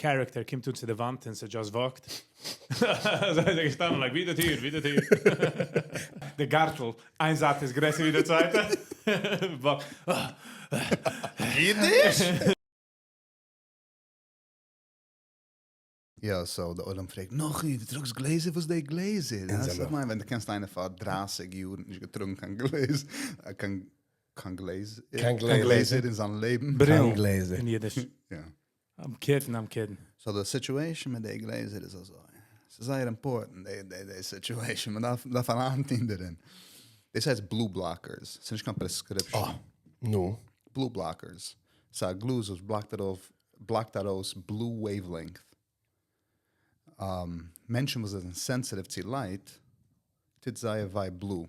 character קומט אן צו די וואנט און ס' just walked. אזוי איז ער געשטאנען like ווי די טיר ווי די טיר. די גארטל איין זייט איז גרעסער ווי די צווייטע. אידיש? יא so די עולם פרעגט נחי דו טראגסט גלעזער וואס די גלעזער? איך מיין ווען דו קענסט איינער פאר דרייסיג יאר נישט געטראגן קיין גלעז קיין קיין גלעז קיין גלעזער אין זיין לעבן. ברילן אין אידיש. I'm kidding, I'm kidding. So די situation מיט די גלעזער איז אזוי, ס'איז זייער important די די די situation, מ'דארף מ'דארף אריינטון דערין. דאס הייסט blue blockers, ס'איז נישט קיין prescription. אה, נו. Blue blockers, ס'איז א גלאז וואס בלאקט ארויף בלאקט ארויס blue wavelength. מענטשן וואס זענען sensitive צו light טוט זייער וויי blue.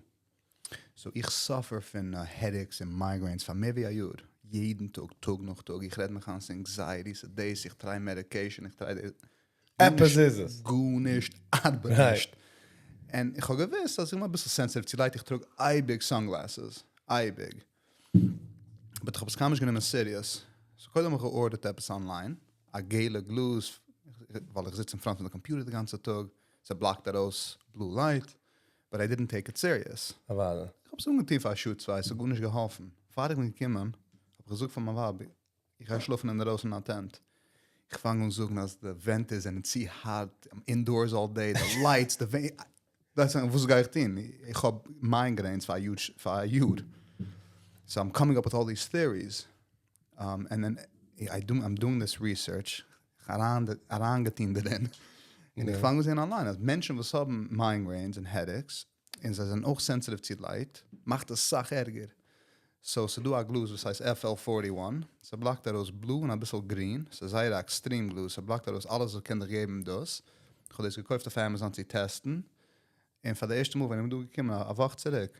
So איך suffer פון headaches און migraines פאר מער ווי א יאר, יעדן טאג, טאג נאך טאג, איך רעד מיך איין ס'איז anxiety, ס'איז דאס, איך try medication, איך try דאס, עפעס איז עס. גארנישט ארבעט נישט. און איך האב געוואוסט אז איך בין אביסל sensitive צו light, איך טראג אייביג sunglasses, אייביג. But איך האב עס קיינמאל נישט גענומען serious. So קודם האב איך געארדערט עפעס online, א געלע גלאז, ווייל איך זיץ אין front פון די קאמפיוטער די גאנצע טאג, ס'בלאקט ארויס blue light, but I didn't take it serious. אוודאי. איך האב עס אנגעטון פאר א שעה צוויי, ס'האט גארנישט געהאלפן. פאר איך בין געקומען, האב איך געזאגט פאר מיין ווייב, איך גיי שלאפן אינדערויסן אין א tent. איך פאנג אן זאגן אז די ווענט זענען צו הארט, I'm indoors all day, די lights, די ווענט, וואס גיי איך טון? איך האב migraines פאר א יאר. So I'm coming up with all these theories. And then I'm doing this research, אריינגעטון דערין, און איך פאנג אן זען אליין אז מענטשן וואס האבן migraines און headaches, און זיי זענען אויך sensitive צו light, מאכט עס סאך ערגער. So ס'דא א גלאז וואס הייסט FL forty one, ס'בלאקט ארויס blue און אביסל גרין, ס'איז זייער א extreme גלאז, ס'בלאקט ארויס אלעס וואס קען דיך געבן דאס, כ'האב דאס געקויפט אויף Amazon צו טעסטן, און פאר די ערשטע מאל ווען איך בין דא געקומען א וואך צוריק,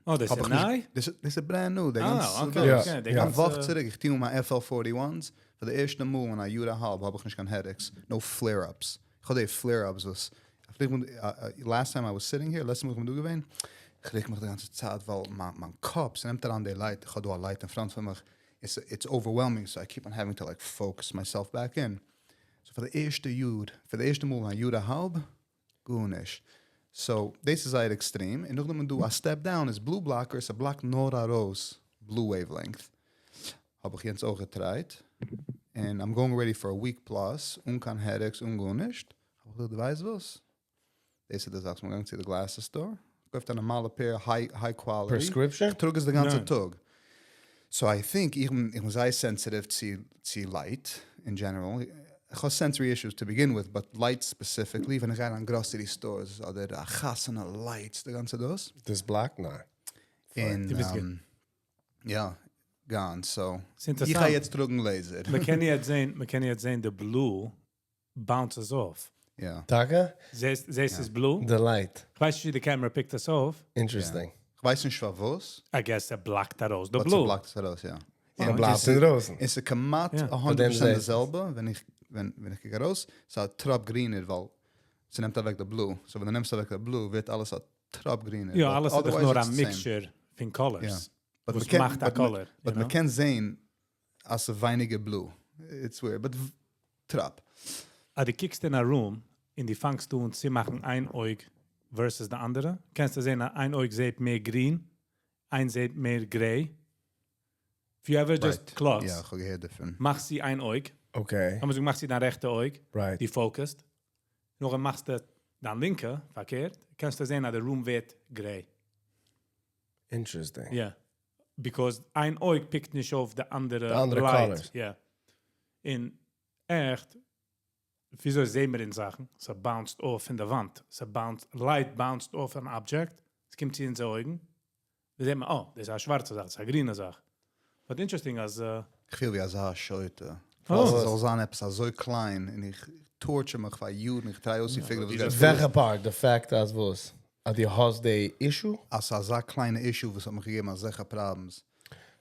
אה, דאס איז ניי? דאס איז brand new, די גאנצע דאס. א וואך צוריק, איך טוה אן מיין FL forty ones, פאר די ערשטע מאל אין א יאר א האלב האב איך נישט קיין headaches, no flare ups. איך האב די flare ups וואס, last time I was sitting here, לעצטע מאל איך בין דא געווען, איך רוק מיך די גאנצע צייט ווייל מיין קאפ, ס'נעמט אריין די light, איך האב דא א light אין front פון מיך, it's overwhelming, so I keep on having to like focus myself back in. So פאר די ערשטע יאר, פאר די ערשטע מאל אין א יאר א האלב, גארנישט. So דאס איז זייער extreme, און נאכדעם איז דא א step down איז blue blocker, ס'בלאקט נאר ארויס blue wavelength. האב איך יענץ אויך געטרייט, און I'm going already for a week plus, אן קיין headaches אן גארנישט, האב איך געזאגט ווייסט וואס? דאס איז די זאך, ס'מאל געגאנגען צו די glasses store, געקויפט א נארמאלע pair high quality, Prescription? איך טראג עס די גאנצע טאג, so I think איך בין זייער sensitive צו light אין general, איך האב sensory issues to begin with, but light specifically, ווען איך גיי אריין grocery stores אדער א חתונה lights די גאנצע דאס. דאס בלאקט? ניין. דו ביסט גוט. יא, gone, so איך גיי יעצט טראגן גלעזער. מ'קען יעצט זעהן, מ'קען יעצט זעהן די blue bounces off. יא. טאקע? זעהסט זעהסט ס'איז blue? די light. כ'ווייס נישט ווי די camera פיקט עס אויף. Interesting. כ'ווייס נישט פארוואס. I guess ס'בלאקט ארויס די blue. ס'בלאקט עס ארויס יא. ס'בלייבט אינדרויסן. און ס'איז כמעט א הונדערט פראצענט די זעלבע ווען איך ווען איך קוק ארויס, ס'איז א טראפ גרינער ווייל ס'נעמט אוועק די blue, so ווען דו נעמסט אוועק די blue ווערט אלעס א טראפ גרינער. יא אלעס איז דאך נאר א mixture פון colors וואס מאכט א color. But מ'קען זעהן אז ס'איז ווייניגער blue. It's weird but טראפ. אז דו קוקסט אין א room און דו פאנגסט אן צומאכן איין אויג versus די אנדערע, קענסטו זען אז איין אויג זעט מער גרין, איין זעט מער gray. If you ever just close, יא, כ'האב געהערט דערפון. מאך צו איין אויג. Okay. לאמיר זאגן מאך צו דיין רעכטע אויג. Right. דו פאוקעסט. נאכדעם מאכסטו דיין לינקע, פארקערט, קענסטו זען אז די room ווערט gray. Interesting. יא. Because איין אויג פיקט נישט אויף די אנדערע די אנדערע light. Colors. יא. און עכט, וויאזוי זעהן מיר אונז זאכן? ס'באונסט אויף פון די וואנט, ס'באונסט, light bounced אויף אן object, ס'קומט צו אונזער אויגן, זעהט מען, אה, דאס איז א שווארצע זאך, דאס איז א גרינע זאך. But interesting אז. איך פיל ווי אזא שוטה. פארוואס עס זאל זיין עפעס אזוי קליין און איך torture מיך פאר יארן איך try אויסצופיגערן וואס גייט פאר. וועלכע part? די fact אז וואס? אז דו האסט די issue? אז ס'איז אזא קליינע issue וואס האט מיך געגעבן אזעלכע problems.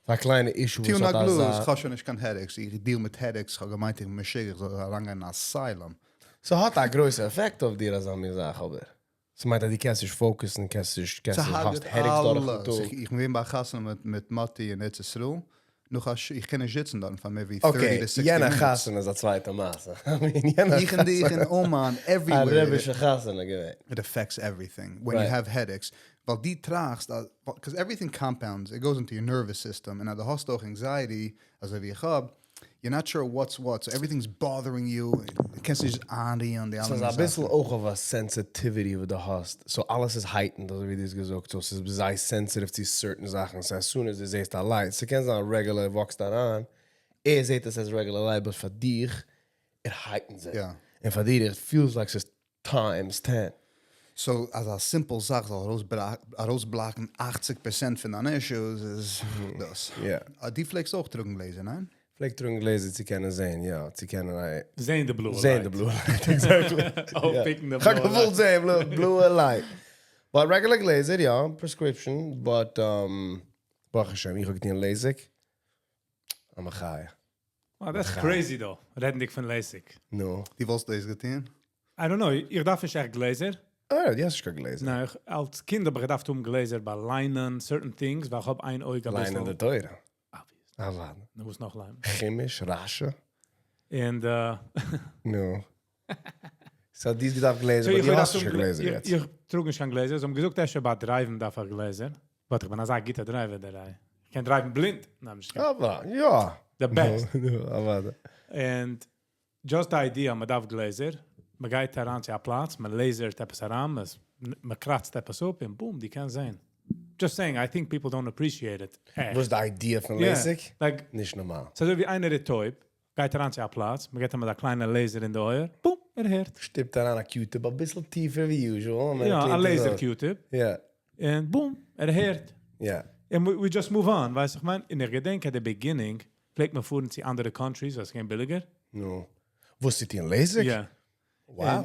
אזא קליינע issue וואס האט אזא. אזא. כ'האב שוין נישט קיין headaches, איך deal מיט headaches, כ'האב געמיינט איך בין משוגע איך זאל אריינגיין אין asylum. ס'האט א גרויסע עפעקט אויף דיר אזא מין זאך אבער? ס'מיינט אז דו קענסט נישט פאוקעסן, קענסט נישט, קענסט נישט, האסט headaches דורכן טאג. איך בין געווען ביי א חתונה מיט מאטי אין ארץ ישראל. נאך א שעה, איך קען נישט זיצן דארטן פאר מער ווי 30 Okay, to 60 יענע minutes. חתונה איז א צווייטע מעשה. I mean, יענע איך און דיך אין חתונה. אומאן, א everywhere. רבישע חתונה געווען. It affects everything when you have headaches, ווייל דו טראכסט, because everything compounds, it goes into your nervous system, און אז דו האסט אויך anxiety, אזוי ווי איך האב, you're not sure what's what, so everything's bothering you, דו קענסט נישט איינרוען די אלע ס'איז מין אביסל זאכן. אויך אויף א sensitivity וואס דו האסט, so אלעס איז heightened אזוי ווי דו האסט געזאגט, so ס'איז זייער sensitive צו certain זאכן, so as soon as דו זעסט א light, ס'קען זיין regular וואקסט אריין, ער זעט עס as regular light, but פאר דיך, it heightens it. און פאר דיר, it feels like ס'איז times 10. So אז א simple זאך זאל ארויסבלאקן 80 percent פון דיינע issues איז דאס. דו פלעגסט אויך טראגן גלעזער, ניין? פלעג טראגן גלעזער צו קענען זען, יא, צו קענען זען די בלויע light. זען די בלויע light, exactly. אויפפיקן די כ'האב בלויע געוואלט light. זען בלויע light. But regular גלעזער, יא, prescription, but ברוך השם, איך האב געטון LASIK. א מחיה. Wow, that's crazy though, רעדנדיג פון LASIK. נו. דו וואלסט דאס געטון? I don't know, איך דארף נישט עכט גלעזער. אה, דו האסט נישט קיין גלעזער. ניין, איך, אלס קינד האב איך געדארפט האבן גלעזער ביי ליינען certain things, ווייל איך האב איין אויג אביסל. ליינען די תורה. Obvious. אוודאי. דו מוזט נאך ליינען. חומש, רש"י. And נו. So דו האסט געדארפט גלעזער, So but איך דו האב האסט נישט געדארפט קיין גלעזער איך- יעצט. איך טראג נישט קיין גלעזער. זיי האבן געזאגט, אפשר ביי driven דארף איך גלעזער. But איך בין אזא גוטער driver, דער איך קען driven בלינד. ניין, נישט קיין- אבער, יא. The best. נו, אוודאי. And just the idea, מען דארף גלעזער, מען גייט אריין צו א פלאץ, מען לעזערט עפעס אריין, מען קראצט עפעס אפ און boom, דו קענסט זען. Just saying, I think people don't appreciate it. וואס איז די idea פון Yeah, LASIK? Like, נישט נארמאל. ס'איז אזוי ווי איינער איז טויב, גייט אריין צו א פלאץ, מען געט אים אזא קליינע laser אין די אויער, boom, ער הערט. שטופט אריין א Q-tip א ביסל טיפער ווי usual. און מען יא, א cleanט עס laser אויס. Q-tip. Yeah. און boom, ער הערט. And we just move on, ווייסט איך מיין? און איך געדענק at the beginning, פלעגט מען פארן צו אנדערע countries, וואס געווען ביליגער. נו. וואס איז דען LASIK? Yeah. Wow. און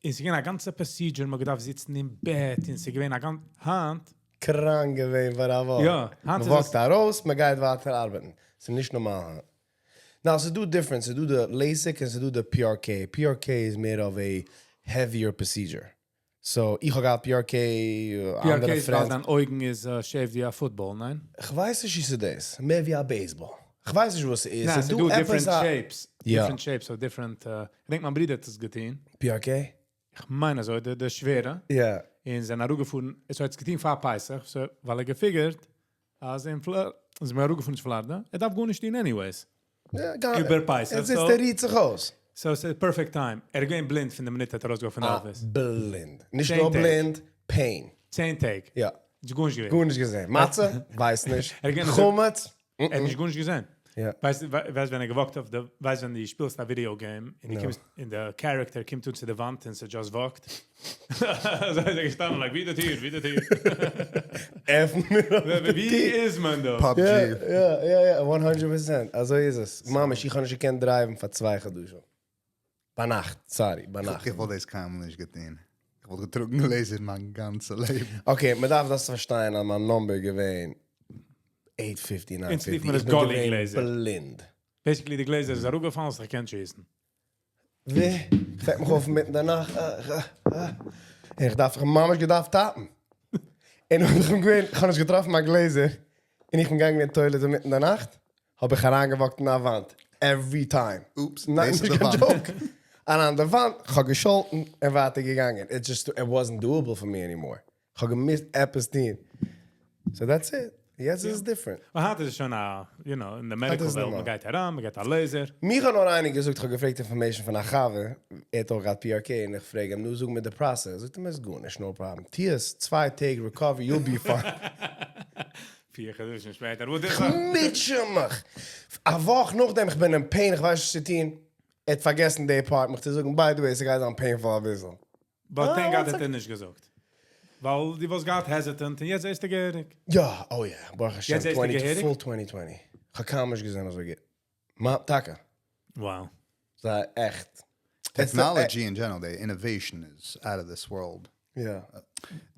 ס'איז געווען א גאנצע procedure, מען געדארפט זיצן אין בעט, און ס'איז געווען א גאנ- היינט. קראנק געווען פאר א וואך. יא, היינט מען איז וואקט עס- ארויס, מען גייט ווייטער ארבעטן. ס'איז נישט נארמאל היינט. Now, ס'איז דא difference. ס'איז דא די LASIK און ס'איז דא די PRK. PRK איז מער of a heavier procedure. So, איך האב געהאט PRK, PRK אנדערע איז ווייל friends. דיין אויגן איז שעף ווי א football, ניין? איך ווייס נישט, ווי ס'איז דאס. מער ווי א baseball. איך ווייס נישט, וואס ס'איז. ניין, ס'איז ס'איז דא דא עפעס different א- shapes. יא. Different shapes of different, איך דענק, מיין ברודער האט עס געטון. PRK? איך מיין אזוי, די שווערע. יא. און זענען אראפגעפארן, ער האט עס געטון פאר פסח, so, ווייל ער געfigured, אז אין זענען מיר אראפגעפארן צו פלארידע, ער דארף גארנישט טון anyways. יא, גאר- איבער פסח, עס איז so- דער רירט זיך אויס. So it's a perfect time. ער איז געווען בלינד פון די מינוט, ער האט ארויסגעגאנגען פון אה, office. בלינד. נישט 10 נאר טעג. בלינד, pain. 10 טעג. יא. איז גארנישט געווען. גארנישט געזען. מצה? ווייס נישט. ער געווען חמץ? ער האט נישט גארנישט געזען. יא. ווייסט, ווייסט, ווען ער געוואקט אויף די, ווייסט, ווען דו שפילסט א video game, און דו No. קומסט, און דער character קומט צו די וואנט און ס'just walked. אזוי איז ער געשטאנען, like, ווי די טיר, ווי די טיר. עפן מיר אויף די ווי טיר. איז מען דא? PUBG. יא, יא, 100%. אזוי איז עס. ממש, איך האב נישט געקענט driven פאר 2 חדשים. ביינאכט, sorry, ביינאכט. איך וואלט דאס קיינמאל נישט געטון. איך וואלט געטראגן גלעזער מיין גאנצע לעבן. Okay, מען דארף דאס פארשטיין, אז מיין number געווען 850, 950. און ס'רופט מען איך עס בין goalie געווען גלעזער. בלינד. Basically, די גלעזער איז אראפגעפאלן, אז איך קען שיסן. ווי? איך וועק מיך אויף מיטן דער נאכט. און איך דארף, איך האב ממש געדארפט טאפן. און איך בין געווען, איך האב נישט געטראפן מיין גלעזער. און איך בין געגאנגען אין toilet מיטן דער נאכט, האב איך אריינגעוואקט אין א וואנט. Every time. Oops, ניין, דאס איז נישט די קיין וואנט. joke. און אן די וואנט, איך האב געשאלטן און ווייטער געגאנגען. It just, it wasn't doable for me anymore. איך האב געמוזט עפעס טון. So that's it. יעצט איז עס different. אבער היינט איז עס שוין א, in the medical איז וועלט, נארמאל. מען גייט אריין, מען געט א laser. מיר האט נאר איינער געזאגט, איך האב געפרעגט information פון א חבר, ער האט אויך געהאט PRK, און איך פרעג אים, נו, זאג מיר די process. זאגט ער מיר, איז גארנישט, no problem. טו עס, 2 טעג recovery, you'll be fine. 4 חדשים שפעטער, וואס איז איך מוטשע מיך. א וואך נאכדעם, איך בין אין pain, איך ווייס נישט וואס צו טון. ער האט פארגעסן די part, מיך צו זאגן, by the way, ס'גייט זיין painful א ביסל. But אה, thank God what's האט ער נישט געזאגט. ווייל דו וואלסט געהאט hesitant, און יעצט זעסטו געהעריג. יא, oh yeah, ברוך השם, יעצט זעסטו געהעריג? full 2020. איך האב קיינמאל נישט געזען אזוי גוט. מא, טאקע. Wow. ס'איז עכט. Technology in general, the innovation is out of this world. Yeah.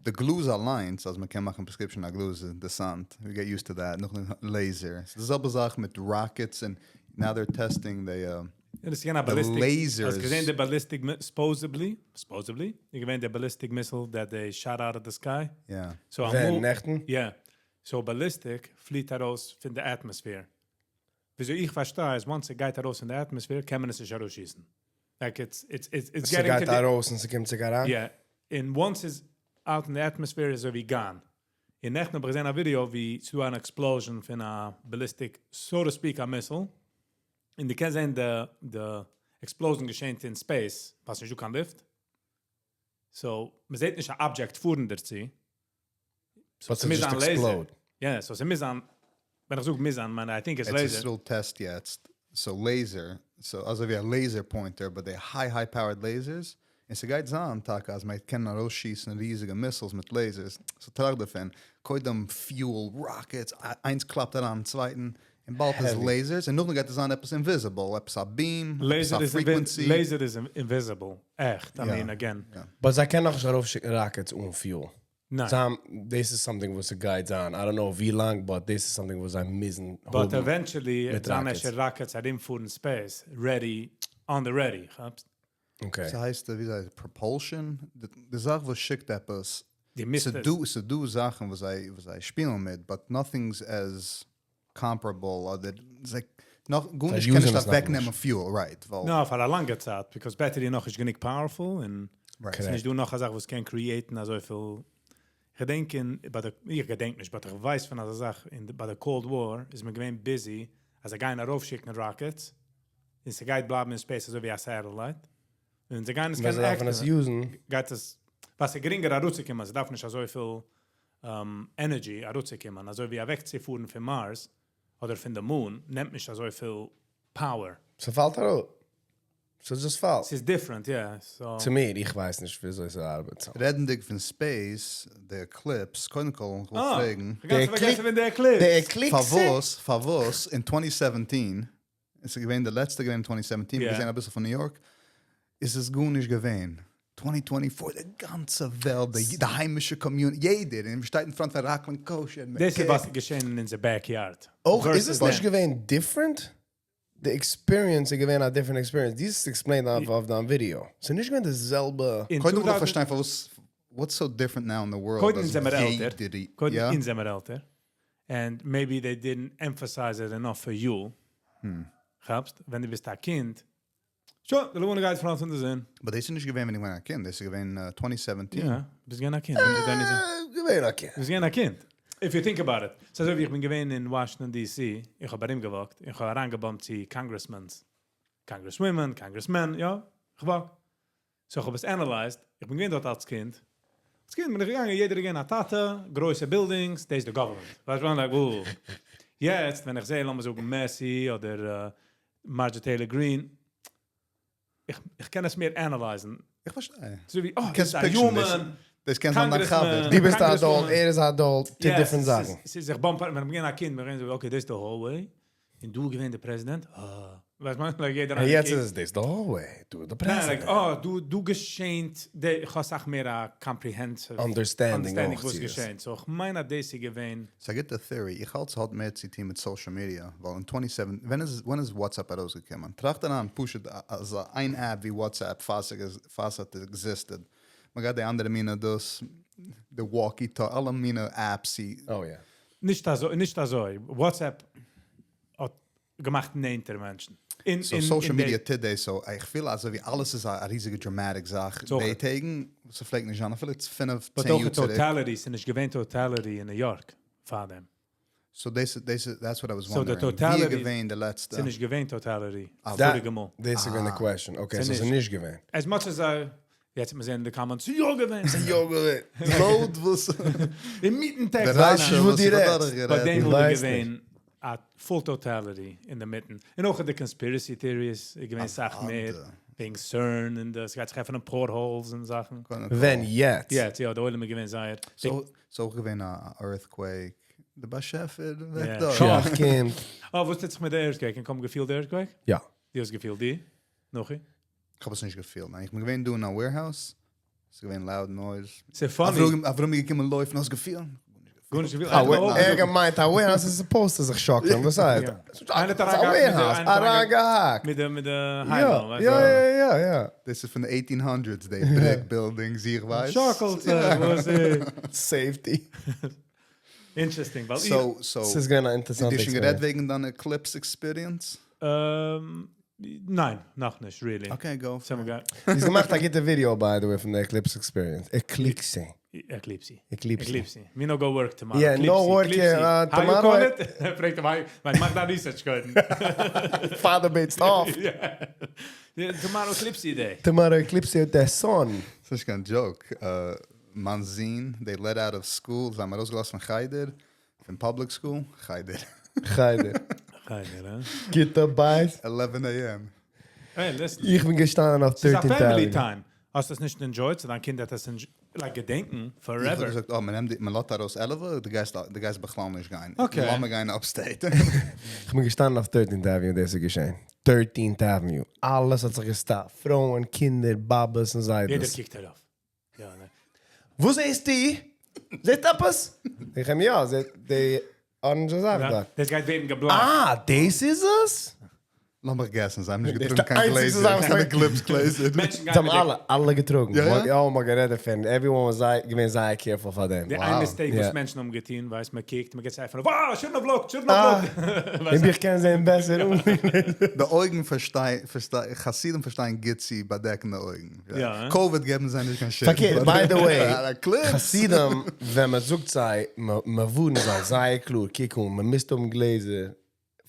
The גלאז אליינס, אז מען קען מאכן prescription א גלאז איז אינטערעסאנט. We get used to that. נאך laser. ס'איז די זעלבע זאך מיט rockets and now they're testing the יא, דאס איז געווען א the ballistic, lasers. האסט געזען די ballistic supposedly, supposedly, איז געווען די ballistic missile that they shot out of the sky. Yeah. So ווען, אמאל נעכטן? Yeah. So ballistic פליט ארויס פון די atmosphere. וויאזוי איך פארשטיי איז once ס'גייט ארויס אין די atmosphere קען מען עס נישט ארויסשיסן. Like it's it's it's it's getting ס'גייט ארויס און ס'קומט צוריק אריין? Yeah, און once ס'איז out אין די atmosphere איז אזוי ווי gone. און נעכטן האב איך געזען א ווידיאו ווי ס'איז דא אן explosion פון א ballistic so to speak א missile, און דו קענסט זען די די explosion געשענט אין space ווייל ס'נישט דא קיין לופט, so מ'זעט נישט א object פארן דערצו, so ס'מוז זיין laser. יא, so ס'מוז זיין, ווען איך זאג מוז זיין מיין איך I think it's laser. ארץ ישראל test יעצט, so laser, so אזוי ווי א laser pointer but די high high powered lasers, און ס'גייט זיין טאקע אז מ'גייט קענען ארויסשיסן ריזיגע missiles מיט lasers, so טראכט דערפון, קודם fuel, rockets, איינס קלאפט אריין אין צווייטן, און באלד איז lasers, און נאכדעם גייט עס זיין עפעס invisible, עפעס א beam, עפעס א frequency. Laser איז invisible, עכט, I mean again. But זיי קענען נאכנישט ארויפשיקן rockets אן fuel. ניין. זיי האבן, דאס איז something וואס ס'גייט זיין, I don't know ווי לאנג, but דאס איז something וואס זיי מוזן האבן. But eventually וועט זיין אפשר rockets ארומפארן space, ready, on the ready, כאפסט? Okay. ס'הייסט ווי זיי propulsion, די זאך וואס שיקט עפעס, די מיסט עס. ס'דא זאכן וואס זיי וואס זיי שפילן מיט, but nothing's as comparable אדער זיי נאך גארנישט קען נישט אוועקנעמען fuel, right? ווייל. נאר פאר א לאנגע צייט, because battery איז נאכנישט גענוג powerful, און ס'נישט דא נאך א זאך וואס קען create ן אזויפיל, כ'געדענק אין ביי די, איך געדענק נישט but איך ווייס פון אזא זאך, אין ביי די Cold War איז מען געווען busy אז זיי גייען ארויפשיקן rockets, און ס'גייט בלייבן אין space אזוי ווי א satellite, און זיי גייען עס ווען קענען זיי דארפן עס use ן. גייט עס, ווייל ס'איז גרינגער אראפצוקומען, ס'דארף נישט אזויפיל energy אראפצוקומען, אזוי ווי אוועקצופארן פון Mars אדער פון די moon נעמט נישט אזויפיל power. ס'פאלט אראפ. ס'דזשאסט פאלט. ס'איז different, יא. צו מיר, איך ווייס נישט וויאזוי ס'ארבעט so. רעדנדיג פון space, די eclipse, קודם כל איך וויל פרעגן. אה! כ'האב גאנץ פארגעסן פון די eclipse. די eclipse? פארוואס, פארוואס אין twenty seventeen, עס איז געווען די לעצטע געווען אין twenty seventeen, מיר געזען אביסל פון ניו יארק, איז עס גארנישט געווען, twenty twenty four די גאנצע וועלט, די היימישע community, יעדער, און מ'שטייט אין front פון Rockland Kosher, און דאס איז וואס איז געשען אין אונזער backyard. אויך איז עס נישט געווען different? די experience איז געווען א different experience, דו האסט עס explained אויף דיין ווידיאו, ס'איז נישט געווען די זעלבע. קודם וויל איך פארשטיין פארוואס, what's so different now in the world קודם זעמער עלטער, קודם אונז זעמער עלטער, and maybe they didn't emphasize it enough for you, כאפסט? ווען דו ביסט א קינד, שוין, די לבנה גייט front פון די זון. But דאס איז נישט געווען ווען איך בין א קינד, דאס איז געווען twenty seventeen. יא, ביסט געווען א קינד ווען די זון. געווען א קינד. ביסט געווען א קינד. If you think about it. ס'איז אזוי ווי איך בין געווען אין וואשינגטאן די סי, איך האב ארום געוואקט, און כ'האב אריין געבאמפט צו congressmans, congresswomen, congressmen, יא, כ'וואק. So איך האב עס analyzed, איך בין געווען דארט אלס קינד, אלס קינד בין איך געגאנגען יעדער איז געווען א טאטע, גרויסע buildings, דאס איז די government, ווייסט וואס כ'מיין, like וואו. יעצט ווען איך זעה לאמיר זאגן מעסי אדער מארדזשי טעילאר גרין, איך קען עס מער analyze ן. איך פארשטיי. אזוי ווי אה, דאס איז א human, דאס קען זיין דיין חבר. דו ביסט א adult, ער איז א adult, טוט different זאכן. ס'איז איך bump ווען איך בין געווען א קינד בין איך געווען אזוי okay דאס איז די hallway, און דא איז געווען די פרעזידענט, אה, ווייסט מיין like יעדער און יעצט איז עס דאס די hallway, דא איז די פרעזידענט. ניין like אה, דא דא געשענט די, איך האב אסאך מער א comprehensive understanding וואס געשענט, so איך מיין אז דאס איז געווען. ס'איז א גוטע theory, איך האלט ס'האט מער צו טון מיט social media, ווייל אין twenty seven, ווען איז ווען איז WhatsApp ארויסגעקומען? טראכט אריין פשוט אז איין app ווי WhatsApp פאר ס'האט existed, מ'גייט די אנדערע מינע דאס, די walkie talkie, אלע מינע apps. Oh yeah. נישט אזוי, נישט אזוי, WhatsApp האט געמאכט נענטער מענטשן. So social media טוט דאס, so איך פיל אזוי ווי אלעס איז א ריזיגע dramatic זאך די טעגן, ס'פלעגט נישט זיין אפילו פינף צען יאר צוריק. But אויך totality, ס'איז נישט געווען totality אין ניו יארק פארדעם. So דאס דאס that's what I was wondering, ווי איז געווען די לעצטע? ס'איז נישט געווען totality פאריגע מאל. דאס איז געווען די question, okay so ס'איז נישט געווען. As much as I, יעצט וועט מען זען אין די comments, ס'איז יא געווען! ס'איז יא געווען! לויט וואס אינמיטן טעקסט די ריישא וואס איך האב דורכגערעדט. ביי דעם וואלט געווען א full totality אינדערמיטן, און אויך די conspiracy theories איז געווען סאך מער, וועגן CERN און די ס'גייט זיך עפענען portholes און זאכן. ווען? יעצט? יעצט יא, די עולם איז געווען זייער. ס'איז אויך געווען א earthquake, די באשעפער וועקט אויף. שוח קומט. אה, וואס טוט זיך מיט די earthquake? און קוים געפילט די earthquake? יא. דו האסט געפילט די? נחי? כ'האב עס נישט געפילט, ניין. איך בין געווען דא אין א warehouse, ס'איז געווען loud noise. ס'איז funny. אברומי געקומען לויפן, האסט געפילט? גארנישט געפילט. ער האט געמיינט א warehouse איז supposed צו זיך שאקלען, וואס הייסט? איינער האט אריינגעהאקט, אריינגעהאקט. מיט די מיט די היימער. יא יא יא יא. דאס איז פון די eighteen hundreds די brick buildings איך ווייס. שאקלט זיך וואס איז. Safety. Interesting, ווייל איך. So, so. ס'איז געווען א אינטערעסאנטע דו האסט שוין גערעדט experience. וועגן דיין eclipse experience? ניין, נאכנישט, really. Okay, go. דו האסט געמאכט א גוטע video by the way פון די eclipse experience. Eclipse. Eclipse. Eclipse. Eclipse. Me no go work tomorrow. Yeah, no work tomorrow. tomorrow. פרעגט אים, ווייל מאך דיין research קודם. Father בעטסט off. Tomorrow eclipse day. Tomorrow eclipse the sun. ס'איז נישט קיין joke. מיין זון, they let out of school, זיי האבן ארויסגעלאזט פון חדר, פון public school, חדר. חדר. חדר, הא? גוטע בית. 11 AM. Hey, listen. איך בין געשטאנען אויף ס'איז א 13 family טעג. time. האסט עס נישט enjoyed, so דיין קינד האט עס like געדענקן איך האב forever. געזאגט, oh, מען נעמט די, מען לאזט ארויס 11, דו גייסט, דו גייסט בכלל נישט גיין. Okay. לאמיר גיין upstate. איך בין געשטאנען אויף 13th Avenue, דאס איז געשען. 13th Avenue. אלעס האט זיך געסטאפט. פרויען, קינדער, באבעס און יעדער זיידעס. קוקט ארויף. יא, ניין. וואס זעסטו? זעסט עפעס? איך אים יא, זעט די orange זאך יא, דארט. דאס גייט ווערן געבלאקט. אה, דאס איז עס? לאמיך guess ן, זיי האבן נישט דאס געטראגן איז קיין די איינציגסטע גלעזער, זאך וואס קיין איך- eclipse גלעזער. מענטשן גייען זיי האבן מיט די- אלע, אלע געטראגן. יא, יא? יא, מ'האט גערעדט דערפון. Everyone was זייער, געווען זייער careful פאר דעם. די איין Wow. mistake וואס Yeah. מענטשן האבן געטון, ווייסט, מען קוקט, מען גייט זיי פון, wow, shouldn't have looked, shouldn't have אה, looked. און איך קען זען בעסער אן די גלעזער. די אויגן פארשטיי, פארשטיי, חסידים פארשטייען גוט צו באדעקן די אויגן. יא, אה? COVID געבן זיי נישט קיין shit. פארקערט, by the way, Eclipse. חסידים, ווען מען זאגט זיי, מען ווארנט זיי זייער קלאר, קוק אן, מען מוז האבן גלעזער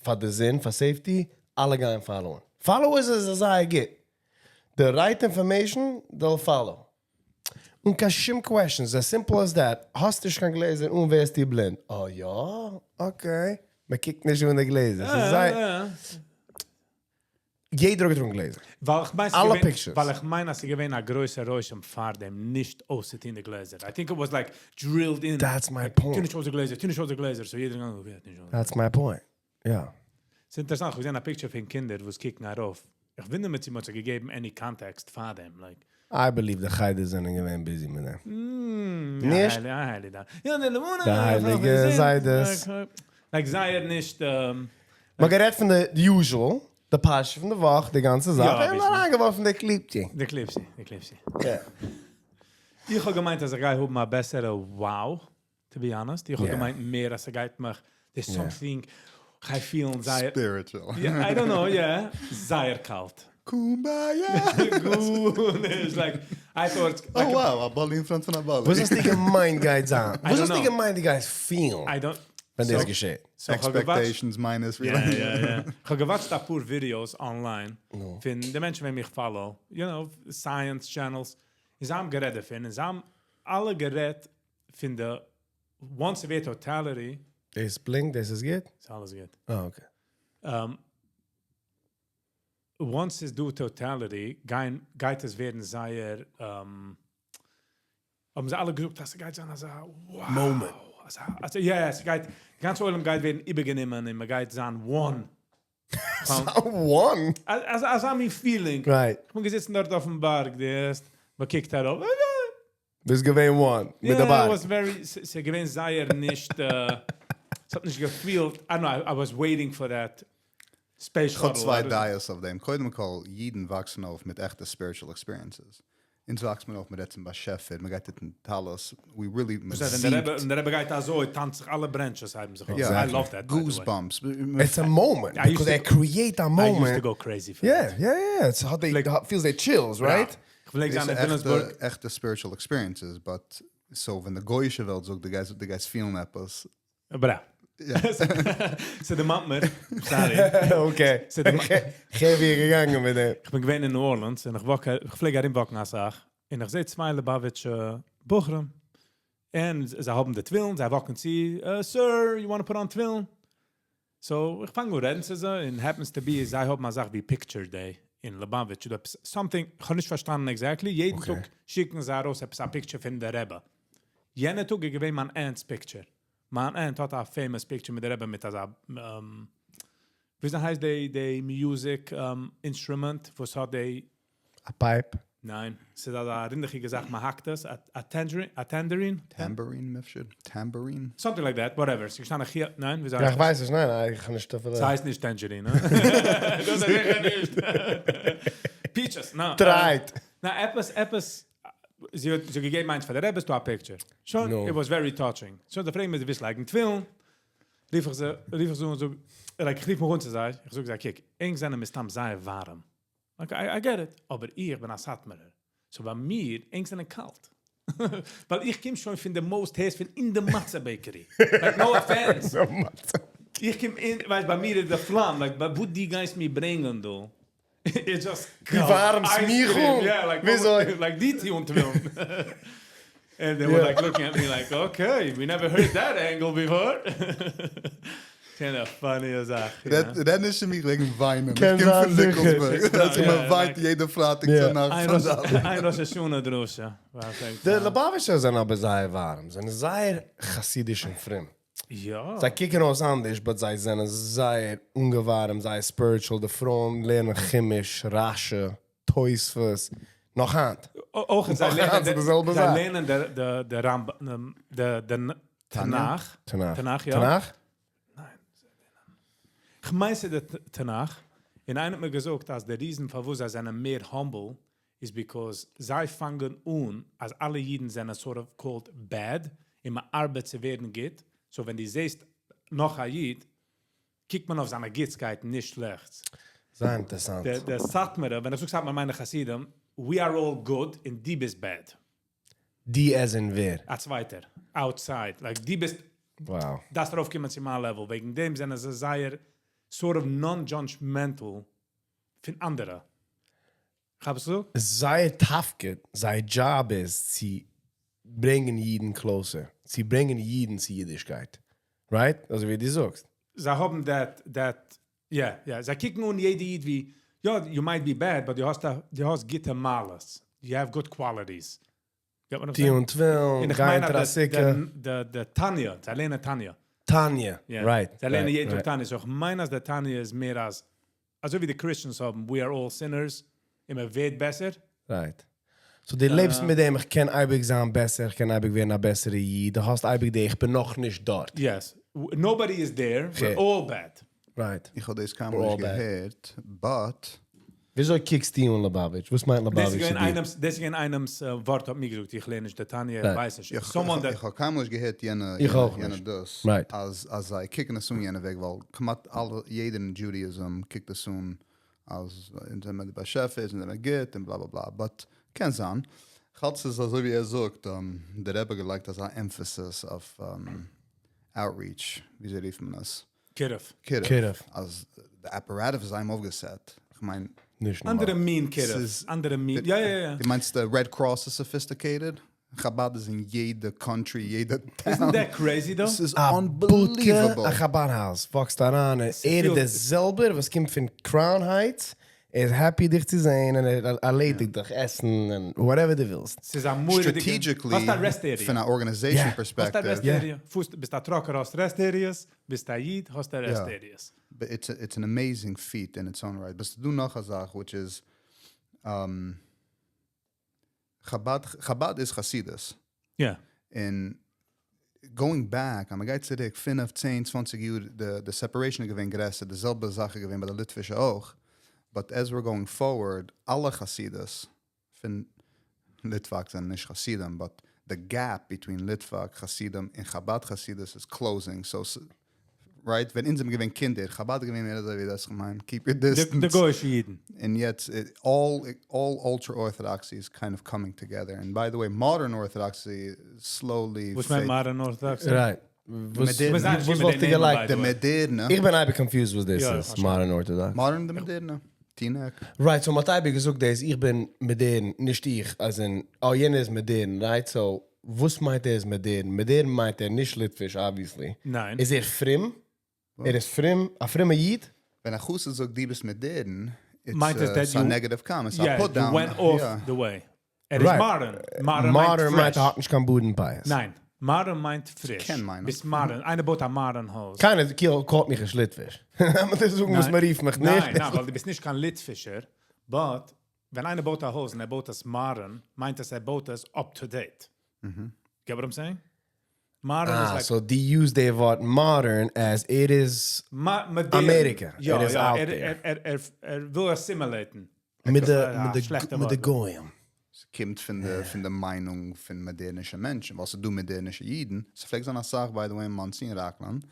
פאר די זון, פאר safety, אלע גייען follow ען. Followers איז זייער גוט. The right information, they'll follow. און קיין שום questions, as simple as that. האסט נישט קיין גלעזער און ווערסטו בלינד. אה יא? Okay. מען קוקט נישט אן די גלעזער. ס'איז זייער... יעדער האט געטראגן גלעזער. ווייל איך מיין, ס'איז אלע געווען- pictures. ווייל איך מיין, אז ס'איז געווען א גרויסער רושם פאר דעם נישט אויסצוטון די גלעזער. I think it was like drilled in. That's my Like, point. טו נישט אויס די גלעזער, טו נישט אויס די גלעזער. So יעדער געגאנגען, ווער האט נישט אויס? That's my point. יא. ס'איז אינטערעסאנט, איך האב געזען א picture פון קינדער וואס קוקן ארויף. איך וואונדער מיך, צו מ'האט זיי געגעבן any context פאר דעם. Like, I believe די חדר זענען געווען busy מיט דעם. נישט? נישט? יא, הייליג יא, די לבנה. די הייליגע זיידעס. Like, זייער נישט... מ'האט גערעדט פון די usual, די פרשה פון די וואך, די גאנצע זאך. יא, און אביסל. אריינגעווארפן די eclipse. די eclipse, די eclipse. יא. איך האב געמיינט, אז איך גיי האבן א בעסערע wow, to be honest. איך האב Yeah. געמיינט מער, אז עס גייט מיך, there's something, איך גיי feel ן זייער... Spiritual. Yeah, I don't know, yeah. זייער קאלט. Kumbaya. גארנישט, like, I thought... Oh wow, א באלי in front פון א באלי. וואס האסטו געמיינט גייט זיין? I וואס don't האסטו know. געמיינט דו גייסט feel ן, I don't... ווען דאס So- געשעט? So, איך האב געוואטשט... Expectations minus Ja, ja, ja. איך האב געוואטשט א פאר videos online פון די מענטשן, וועם איך follow, science channels. און זיי האבן גערעדט דערפון, און זיי האבן אלע גערעדט פון די once ס'ווערט totality, דאס blinkt, דאס איז גוט? איז אלעס גוט. אה, okay. Once ס'איז דא totality, גיין, גייט עס ווערן זייער, האבן זיי אלע געזאגט, אז עס גייט זיין אזא wow. Moment. אזא, אזא, yeah, עס גייט, די גאנצע עולם גייט ווערן איבערגענומען און מען גייט זיין one. One? אזא, אזא מין feeling. Right. איך בין געזעצן דארט אויפן בארג, די ערשט, מען קוקט ארויף. ביסט געווען one, מיט די Yeah, בארג. it was very, ס'איז געווען זייער נישט, עס האט נישט געפילט, I don't know, I was waiting for that space איך האב shuttle. צוויי דעות אויף דעם. קודם כל, אידן וואקסן אויף מיט עכטע spiritual experiences. אונז וואקסט מען אויף מיט רעדט צום באשעפער, מען גייט מיטן טלית, we really, מען וואס הייסט, ווען דער זינגט. רבי, ווען דער רבי גייט אזוי, טאנצט זיך אלע branches הייבן זיך אויף. Yeah. I love that, by the way. Goosebumps. It's a moment, I used because to they go- create a I used moment. to go crazy for Yeah, that. yeah, yeah. It's how they, Like- how it feels they chills, right? איך פלעג זיין אין עכטע, וויליאמסבורג. עכטע spiritual experiences, but so ווען די גוי'אישע וועלט זאגט, די גייסט feel ן עפעס. ברא. ס'דערמאנט מיר, sorry. Okay. ס'דערמאנט- איך בין געגאנגען מיט דעם. איך בין געווען אין New Orleans און איך walk, איך פלעג ארום walk ן א סאך און איך זע צוויי ליובאוויטשער בחורים. און זיי האבן די תפילין, זיי walk ן צו, sir, you want to put on תפילין? So, איך פאנג אן רעדן צו זיי, and happens to be, זיי האבן א זאך ווי Picture Day אין Lubavitch, אדער עפעס, something, איך האב נישט פארשטאנען exactly, יעדן Okay. טאג שיקן זיי ארויס עפעס א picture פון דער רבי. יענער טאג איז געווען מיין aunt's picture. מיין aunt האט א famous picture מיט דער רבי מיט אזא, ווי הייסט די, די music instrument, וואס האט די, א pipe. ניין, ס'איז אזא רינדעכיגע זאך, מען האקט עס, א tangerine, א tangerine? Tambourine, אפשר? Tambourine? Something like that, whatever. ס'איז געשטאנען hier, ניין, ווי יא, איך הייסט עס? ווייס עס, ניין, איך קען נישט אפילו. ס'הייסט נישט tangerine, נע? דאס איז זיכער נישט. Peaches, נא. Tried. נא, עפעס, עפעס, זי האט זי געגעבן איינס פאר די רבי, ס'דא א picture. שוין, נו. It was very touching. שוין, זיי פרעגן מיר, דו ווילסט לייגן תפילין? רוף איך זיי, רוף איך זיי אן און זאג, like איך רוף מיך אן צו זיי, איך זאג זיי, קוק, ענק זענען מסתם זייער ווארעם. Like, I get it. אבער איך בין א סאטמארער. So ביי מיר, ענק זענען קאלט. ווייל איך קום שוין פון די most הייס פון אין די מצה bakery. Like, no offense. איך קום אין, ווייסט, ביי מיר איז די פלאם, like, וואס דו גייסט מיר ברענגען דא, איז just דו ווארעמסט מיך אן? וויאזוי? Like, די טוען תפילין. And they were like looking at me like, okay, we never heard that angle before. קען א funny זאך. רעד נישט צו מיר וועגן וויינען. קען איך קום זיין פון זיכער. ניקאלסבורג. דאס איז מען וויינט יעדע פרייטאג צו נאכט. איין ראש השנה דרשה. די ליובאוויטשער זענען אבער זייער ווארעם, זענען זייער חסידיש און פרום. יא. זיי קוקן אויס אנדערש, but זיי זענען זייער אנגעווארעמט, זייער spiritual, די פרויען לערנען חומש, רש"י, תוספות, נאך היינט. אויך זיי נאך לערנען היינט איז די זעלבע זיי זאך. לערנען די רמב"ם, די תנך. תנך. תנך, יא. תנך? ניין. כ'מיין ס'איז די תנך. און איינער האט מיר געזאגט אז די reason פארוואס זיי זענען מער humble איז because זיי פאנגען אן אז אלע אידן זענען sort of called bad און מען ארבעט צו ווערן גוט. So ווען דו זעסט נאך א איד, קוקט מען אויף זיינע גוטסקייט, נישט שלעכטס. זייער אינטערעסאנט. די סאטמארע, ווען איך זאג סאטמאר מיין איך חסידים, we are all good און דו ביסט bad. דו as in ווער? א צווייטער. Outside. Like דו ביסט, Wow. דארפסט ארויפקומען צו מיין level. וועגן דעם זענען זיי זייער sort of non-judgmental פון אנדערע. כאפסט דו? זייער תפקיד, זייער job איז צו ברענגען אידן closer, צו ברענגען אידן צו אידישקייט. Right? אזוי ווי דו זאגסט. זיי האבן that, yeah, yeah. זיי קוקן אן יעדע איד ווי, יא, you might be bad, but דו האסט, דו האסט גוטע מעלות. You have good qualities. Get what I'm saying? טון תפילין, און איך גיין מיין אז אונטער א די- סוכה. די תניא, זיי לערנען תניא. תניא, right. זיי לערנען right, יעדן טאג right. תניא. So איך מיין אז דער תניא איז מער אז, אזוי ווי די Christians האבן, we are all sinners, און מען ווערט בעסער. Right. So דו לעבסט מיט דעם, איך קען אייביג זיין בעסער, איך קען אייביג ווערן א בעסערע איד, דו האסט אייביג די, איך בין נאך נישט דארט. Yes. Nobody is there, we're Okay. all bad. Right. איך האב דאס קיינמאל We're נישט all bad. געהערט, but וויאזוי קוקסטו אן ליובאוויטש? וואס מיינט דאס ליובאוויטש איז צו געווען דיר? איינעמס, דאס איז געווען איינעמס ווארט האט מיר געזאגט, איך לערן נישט די תניא, איך Right. ווייס נישט. איך, Someone איך, that איך האב קיינמאל נישט געהערט יענע, איך יענע, אויך יענע נישט. דאס. Right. אז זיי קוקן עס אן יענע וועג, ווייל כמעט אלע, יעדער אין Judaism קוקט עס אן, אז אין דעם דער באשעפער איז, אין דעם גוט, און בלא בלא בלא. But קען זיין. כ'האלט ס'איז אזוי ווי ער זאגט, דער רבי האט געלייגט אזא emphasis אויף outreach, וויאזוי רופט מען עס? קירוב. קירוב. קירוב. אז די apparatus איז אים אויפגעסעט. איך מיין, נישט נארמאל. אנדערע מין קירוב. ס'איז- אנדערע מין, יא, יא, יא. דו מיינסט די Red Cross איז sophisticated? חב"ד איז אין יעדע country, יעדע town. Isn't that crazy though? עס איז א בודקע, unbelievable. א חב"ד house, וואקסט אריין, ער איז פיל- דער זעלבער, וואס קומט פון Crown Heights, ער איז happy דיך צו זען, און ער ערלעדיגט דיך עסן, און whatever דו ווילסט. ס'איז א מורא'דיגע- Strategically, האסט א rest area. פון א organization Yeah. האסט א perspective. rest Yeah. area. פוסט, ביסט א trucker, האסט rest areas, ביסט א איד, האסט א rest Yeah. areas. But it's an amazing feat in its own right. But ס'דא נאך א זאך, which is, חב"ד איז חסידות. Yeah. And going back, אז מ'גייט צוריק 5, 10, 20 יאר, the separation איז געווען גרעסער, די זעלבע זאך איז געווען ביי די ליטווישע אויך. But as we're going forward, אלע חסידות פון ליטוואק זענען נישט חסידים, but the gap between ליטוואק חסידים און חב"ד חסידות is closing. So, right? ווען אונז זענען געווען קינדער, חב"ד איז געווען מער אזוי ווי דאס, איך מיין, keep your distance. די גוי'שע אידן. And yet, all ultra-orthodoxy is kind of coming together. And by the way, modern orthodoxy slowly וואס מיינט fade. modern orthodoxy? Right. וואס מאדערנע. וואס וואלט איר געלייגט? די מאדערנע. איך בין אייביג confused וואס דאס יא, איז, איך modern orthodox. Modern די מאדערנע. Teaneck. Right, so מ'האט אייביג געזאגט דאס, איך בין מאדערן, נישט איך, as in, oh, יענער איז מאדערן, right? So, וואס מיינט ער איז מאדערן? מאדערן מיינט ער נישט ליטוויש, obviously. ניין. איז ער פרום? ער איז פרום? א פרומע איד? ווען א חסיד זאגט, דו ביסט מאדערן, it's מיינט עס that a you negative comment, it's a Yeah, put you down. went off Yeah. the way. ער איז Right. modern. Modern מיינט Modern מיינט fresh. ער האט נישט קיין בארד און פיאות. ניין, modern מיינט פריש. קען מיינען. ביסט modern. איינער בויט א modern הויז. קיינער call ט מיך נישט ליטוויש. מ'דארף זאגן וואס ניין. מ'רופט מיך נישט. ניין, ניין, ווייל דו ביסט נישט קיין ליטווישער, but ווען איינער בויט א הויז און ער בויט עס modern, מיינט עס ער בויט עס up to date. Get what I'm saying? Modern is like So they use the ווארט modern as it is מאדערן. America. יא, It is יא, out there. ער וויל assimilate ן. מיט די אה, מיט די שלעכטע מיט די ווארט. גויים. ס'קומט פון די פון די מיינונג פון מאדערנישע מענטשן, ווייל ס'איז דא מאדערנישע אידן, ס'פלעגט זיין אסאך by the way אין מאנסי און ראקלענד,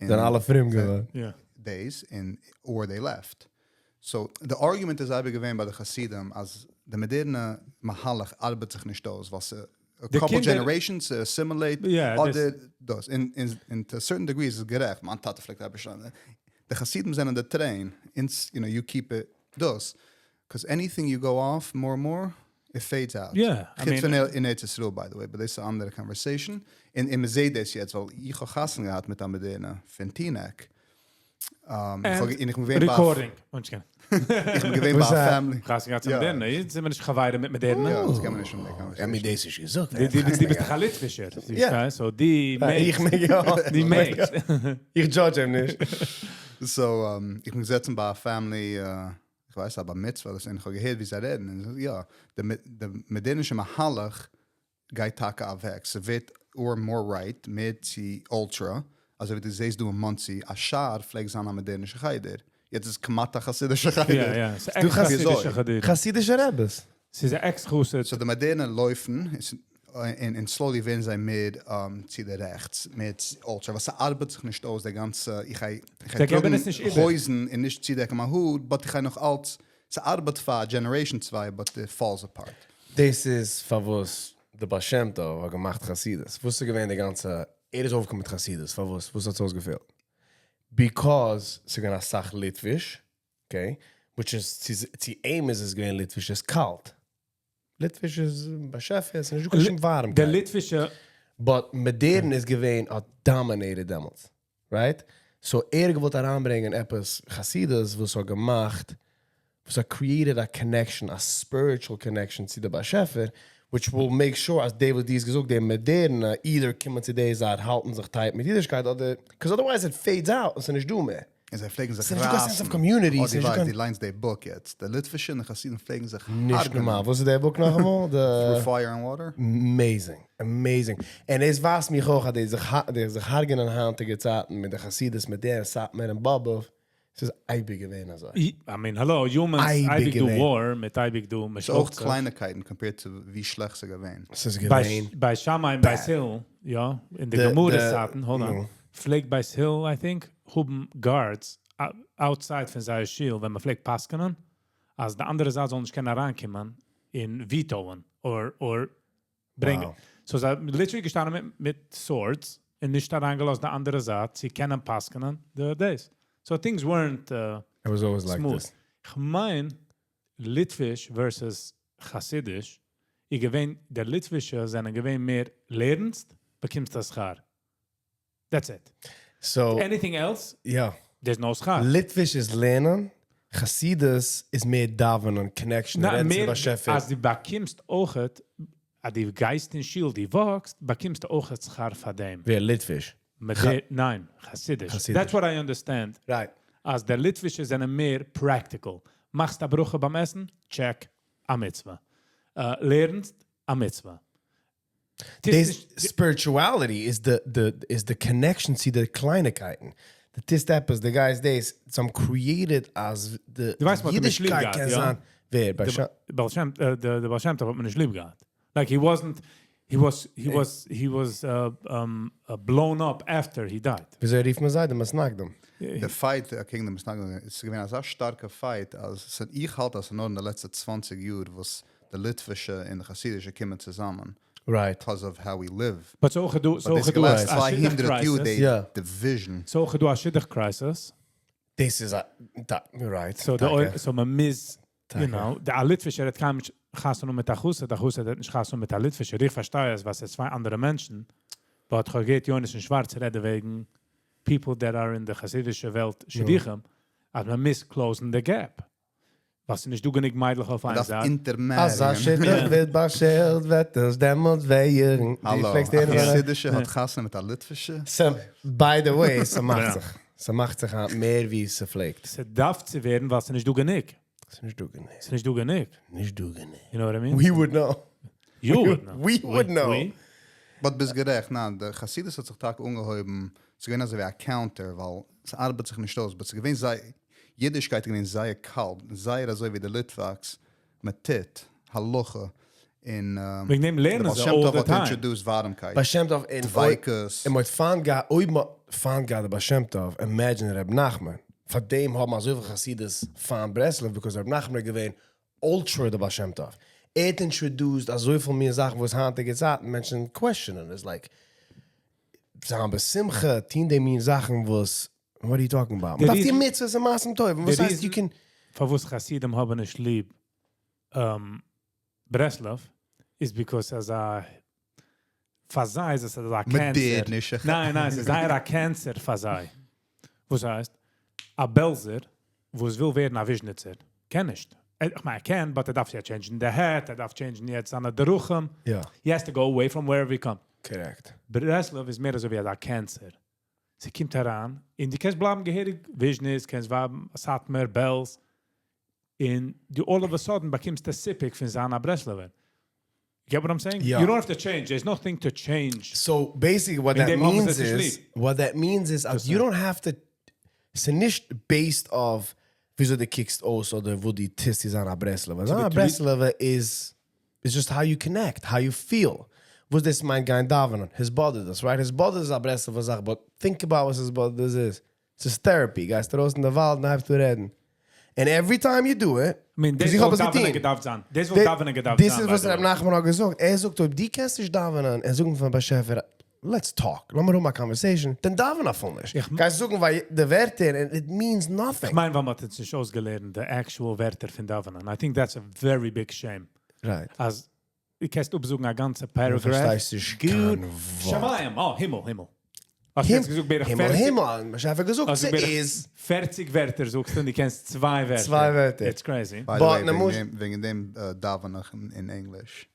און זענען אלע פרום געווארן. יא. דאס און or they left. So די argument איז אייביג געווען ביי די חסידים אז די מאדערנע מהלך ארבעט זיך נישט אויס ווייל ס'איז א couple generations צו assimilate אדער דאס, און to a certain degree איז עס גערעכט, מיין טאטע פלעגט אייביג שרייען די חסידים זענען די train, אונז you know you keep it דאס, cause anything you go off more more it fades out. חוץ פון אין ארץ ישראל by the way, but דאס איז א אנדערע conversation, און מען זעהט דאס יעצט ווייל איך האב חתונה געהאט מיט א מאדערנע פון טינעק, און איך בין געווען ביי recording. איך בין געווען ביי א family. חתונה געהאט צו מאדערנע, יעצט זעמיר נישט חברים מיט מאדערנע. יא, יעצט קען מען נישט האבן די conversation. מיר דאס נישט געזאגט. דו ביסט דאך א ליטווישער, so דו מעגסט. איך מעג יא. דו מעגסט. איך judge אים נישט. So איך בין געזעצן ביי א family, איך ווייס א בר מצוה אדער so, און איך האב געהערט ווי זיי רעדן, און יא, די מאדערנישע מהלך גייט טאקע אוועק, ס'ווערט or more right, מער צו ultra, אזוי ווי דו זעסט דא אין מאנסי, א שער פלעגט זיין א מאדערנישע חדר, יעצט איז כמעט א חסידישע חדר. יא יא, ס'איז עקס חסידישע חדר. חסידישע רעבעס. ס'איז א עקס חסיד. So די מאדערנע לויפן, און slowly ווערן זיי מער צו די רעכטס, מער צו ultra, ווייל ס'ארבעט זיך נישט אויס די גאנצע, איך גיי טראגן הויזן און נישט צודעקן מיין האר, but איך גיי נאך אלץ, ס'ארבעט פאר א generation צוויי but it falls apart. דאס איז פארוואס די בעל שם טוב האט געמאכט חסידות. וואס איז געווען די גאנצע, ער איז אויפגעקומען מיט חסידות, פארוואס? וואס האט עס אויסגעפעלט? because ס'איז געווען אסאך ליטוויש, okay, which איז, צו אים איז עס געווען ליטוויש איז קאלט. ליטוויש איז באשעפער, ס'איז נישטא קיין שום ווארעמקייט. די ליטווישע. but מאדערן איז געווען האט dominated דעמאלטס, right? So ער האט געוואלט אריינברענגען עפעס חסידות וואס האט געמאכט, וואס האט created א connection, א spiritual connection צו די באשעפער, which will make sure אז די וואס דו האסט געזאגט די מאדערנע either קומען צו די זייט האלטן זיך tight מיט אידישקייט אדער, cause otherwise it fades out און ס'איז נישט דא מער. און זיי פלעגן זיך ס'איז נישטא קיין רייסן. sense of community, אוי ס'איז דו נישטא ווייסט, קיין. דו ליינסט די book יעצט. די ליטווישע און די חסידים פלעגן זיך נישט הרג'נען. נארמאל. וואס איז די book נאכאמאל? די. Through Fire and Water? Amazing. Amazing. און דאס ווייזט מיך אויך אז די זיך די זיך הרג'נען היינטיגע צייטן מיט די חסידות מיט דער סאטמאר און באבוב, ס'איז אייביג געווען אזוי. I mean hello, humans אייביג דא war מיט אייביג דא ס'איז משפחות. אויך קלייניקייטן compared צו ווי שלעכט ס'איז געווען. ס'איז געווען. ביי שמאי און בית הלל, יא, אין די גמרא צייטן, hold on, פלעגט בית הלל I think האבן guards outside פון זייער שול ווען מ'פלעגט פסק'נען אז די אנדערע זייט זאל נישט קענען אריינקומען און veto ען or ברענגען. So זיי האבן literally געשטאנען מיט swords און נישט אריינגעלאזט די אנדערע זייט צו קענען פסק'נען די דאס. So things weren't smooth. כ'מיין ליטוויש versus חסידיש איז געווען, די ליטווישע זענען געווען מער לערנסט באקומסט א שכר. That's it. So. Anything else? יא. There's no שכר. ליטוויש איז לערנען, חסידות איז מער דאווענען, connection, רעדן צום באשעפער. אז דו באקומסט אויכעט, אז דו גייסט אין שול, דו walk סט, באקומסטו אויכעט שכר פאר דעם. ווער? ליטוויש? ניין, חסידיש. That's what I understand. Right. אז די ליטווישע זענען מער practical. מאכסט א ברכה ביים עסן? Check. א מצוה. לערנסט? א מצוה. דאס spirituality איז די די איז די connection צו די קלייניקייטן. די טוסט עפעס, די גייסט דאס, זיי האבן created אז די דו ווייסט מ'האט אים נישט ליב אידישקייט געהאט, קען יא? זיין, ווער? די בעל שם, די בעל שם טוב האט מען נישט ליב געהאט. Like he wasn't, he was, he was, he was blown up after he died. וויאזוי רופט מען זיי? די מתנגדים? די fight אקעגן די מתנגדים איז געווען אזא שטארקע fight אז איך האלט אז ס'איז נאר אין די לעצטע 20 יאר וואס די ליטווישע און די חסידישע קומען צוזאמען. Right. Because of how we live. But ס'איז אויך דא, ס'איז אויך דא א שידוך crisis. Division. ס'איז אויך דא א שידוך crisis. דאס איז א, right. So די אויל, so מען מוז, you know, די א ליטווישער האט קיינמאל נישט חתונה מיט א חסיד, א חסיד האט נישט חתונה מיט א ליטווישער, איך פארשטיי עס ווייל ס'איז צוויי אנדערע מענטשן, but כ'האב געהערט יונתן שווארץ רעדן וועגן people that are אין די חסידישע וועלט שידוכים, אז מען מוז close ן די gap. ווייל ס'איז נישט דא גענוג מיידלעך אויף איין זייט. אזא שידוך ווערט באשערט וועט עס דעמאלטס ווערן. האלא, א חסידישע האט חתונה מיט א ליטווישע? סא, by the way, ס'מאכט זיך. ס'מאכט זיך היינט מער ווי ס'פלעגט. ס'דארף צו ווערן ווייל ס'איז נישט דא גענוג. ס'איז נישט דא גענוג. ס'איז נישט דא גענוג. נישט דא גענוג. You know what I mean? We would know. You would know. We would know. But ביסט גערעכט, ניין, די חסידות האט זיך טאקע אנגעהויבן, ס'איז געווען אזויווי א counter, ווייל ס'ארבעט זיך נישט אויס, but ס'איז געווען זייער, אידישקייט איז געווען זייער קאלט, זייער אזוי ווי די ליטוואקס, מען טוט, הלכה. און וועגן דעם דער לערנען בעל זיי שם all טוב the האט time. introduced ווארעמקייט, בעל שם טוב און דביקות. און מ'האט פיינט געהאט, אויב מ'האט פיינט געהאט די בעל שם טוב, imagine ר' נחמן, פאר דעם האבן אזויפיל חסידות פיינט ברסלב, because ר' נחמן איז געווען ultra די בעל שם טוב, ער האט introduced אזויפיל מין זאכן וואס היינטיגע צייטן מענטשן question ען, איז like, זיין בשמחה, טון די מין זאכן וואס, what are you talking about? די מ'דארף טון reason- מצוות און מעשים טובים, וואס די הייסט you reason- can... פארוואס חסידים האבן נישט ליב ברסלב איז because אזא פאר זיי איז עס אזא cancer. מאדערנישע. ניין, ניין, ס'איז זייער א cancer פאר זיי. וואס הייסט? א בעלזער וואס וויל ווערן א וויזשניצער קען נישט. איך מיין ער קען, but ער דארף יעצט change ן די hat, ער דארף change ן יעצט זיינע דרכים. יא. He has to go away from wherever he come. Correct. ברסלב איז מער אזוי ווי אזא cancer. ס'קומט אריין, און דו קענסט בלייבן געהעריג וויזשניץ, קענסט בלייבן סאטמאר, בעלז, און דו all of a sudden באקומסט א סיפוק פון זיין א ברסלב'ער. You get what I'm saying? יא. You don't have to change, there's nothing to change. So basically what אין that דעם האבן means זיי עס נישט איז, ליב. what that means איז אז you don't have to, ס'נישט based אויף וויאזוי דו קוקסט אויס אדער וואס דו טוסט צו זיין א ברסלב'ער. זיין א ברסלב'ער איז איז just how you connect, how you feel. וואס דאס מיינט גיין דאווענען, התבודדות, right? התבודדות איז א ברסלב'ער זאך, but think about וואס התבודדות איז. ס'איז therapy, גייסט ארויס אין די וואלד און הייבסט אן רעדן. And every time you do it, מיין, דאס איך האב וואלט עס דאווענען געטון. געדארפט זיין. דאס וואלט דאווענען געדארפט דאס זיין, איז by וואס the ר' way. נחמן האט געזאגט. ער זאגט, אויב דו קענסט נישט דאווענען און זאגן פארן באשעפער, let's talk, לאמיר האבן א conversation, דאן דאווען אפילו נישט. גייסט זאגן ווייל די ווערטער and it means nothing. איך מיין, ווייל מ'האט אונז נישט אויסגעלערנט די actual ווערטער פון דאווענען. I think that's a very big shame. Right. אז דו קענסט אפזאגן א גאנצע paragraph. פארשטייסט נישט גוט. קיין ווארט. שמים, אה, הימל, הימל. האסט יעצט געזאגט בערך הימל, 40 הימל, באשעפער געזאגט, האסט בערך ס'איז. 40 ווערטער זאגסטו און דו קענסט צוויי ווערטער. צוויי ווערטער. It's crazy. By the But way, נע וועגן מוז- דעם, וועגן דעם דאווען איך אין ענגליש.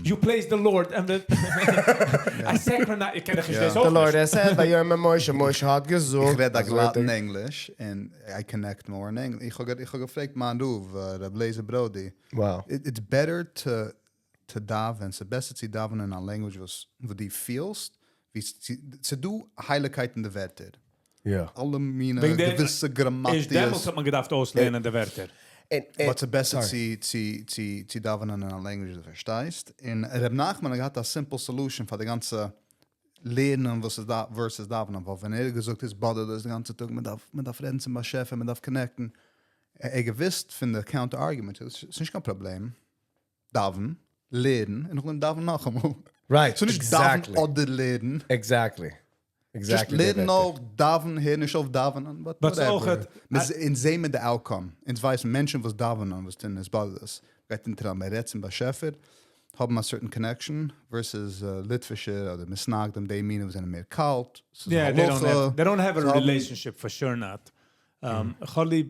You place the Lord and the I synchronize. איך קען דאך נישט דאס The אויך Lord נישט. has said, ויאמר משה, משה האט געזאגט. איך רעד א אזוי האט גלאטן ער- ענגליש און I connect more in English. איך האב איך האב געפרעגט מיין רב, רב לייזער ברודי. Wow. It's better to to דאווענען, ס'איז בעסער צו דאווענען אין א language וואס וואו דו פילסט, ווי ס'דא הייליגקייט אין די ווערטער. יא. אלע מיני וועגן דעם געוויסע איז גראמאטיעס. דעמאלטס האט מען געדארפט אויסלערנען די ווערטער. But ס'איז בעסער צו צו צו צו דאווענען אין א language וואס דו פארשטייסט. און ר' נחמן האט געהאט א simple solution פאר די גאנצע לערנען וואס איז versus דאווענען, ווייל ווען ער האט געזאגט התבודדות די גאנצע טאג, מען דארף מען דארף רעדן צום באשעפער, מען דארף connect ן, ער האט געוואוסט פון די counter argument, ס'איז נישט קיין פראבלעם, דאווען, לערן, און נאכדעם דאווען נאכאמאל. Right, ס'איז נישט דאווען exactly. אדער לערן. Exactly. Just Exactly לערן נאר, דאווען, הער נישט אויף דאווענען, but But אויך whatever. האט- אונז זעען מיר די outcome. אונז ווייסן מענטשן וואס דאווענען, וואס טוען התבודדות. גייט אונטער א מען רעדט צום באשעפער, האבן א certain connection, versus ליטווישע אדער מתנגדים, די מינים וואס זענען מער קאלט, ס'איז Yeah, they don't הלכה. have, they don't have a זיי האבן- relationship for sure not. איך האב ליב,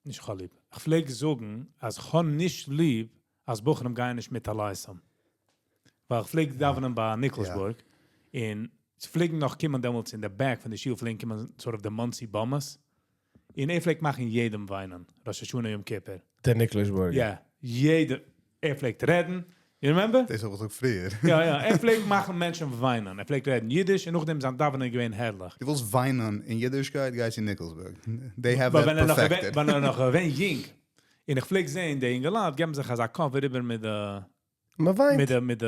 נישט איך האב ליב, איך פלעג זאגן אז איך האב נישט ליב אז בחורים גייען נישט מיט טליתים. ווייל איך פלעג דאווענען ביי ניקלשבורג, און ס'פלעגן נאך קומען דעמאלטס אין די back פון די שול פלעגן קומען sort of די מאנסי באמעס, און ער פלעגט מאכן יעדעם וויינען, ראש השנה יום כיפור. דער ניקלשבורגער. יא, יעדער, ער פלעגט רעדן, you remember? דאס האב איך געזאגט פריער. יא יא, ער פלעגט מאכן מענטשן וויינען, ער פלעגט רעדן אידיש און נאכדעם זיין דאווענען איז געווען הערליך. דו ווילסט וויינען אין אידישקייט, גיי צו ניקלשבורג. They have But that ווען ער נאך געווען, perfected. ווען ער נאך געווען יונג, און איך פלעג זען די אינגעלייט געבן זיך אזא cover איבער מיט די מען וויינט. מיט די מיט די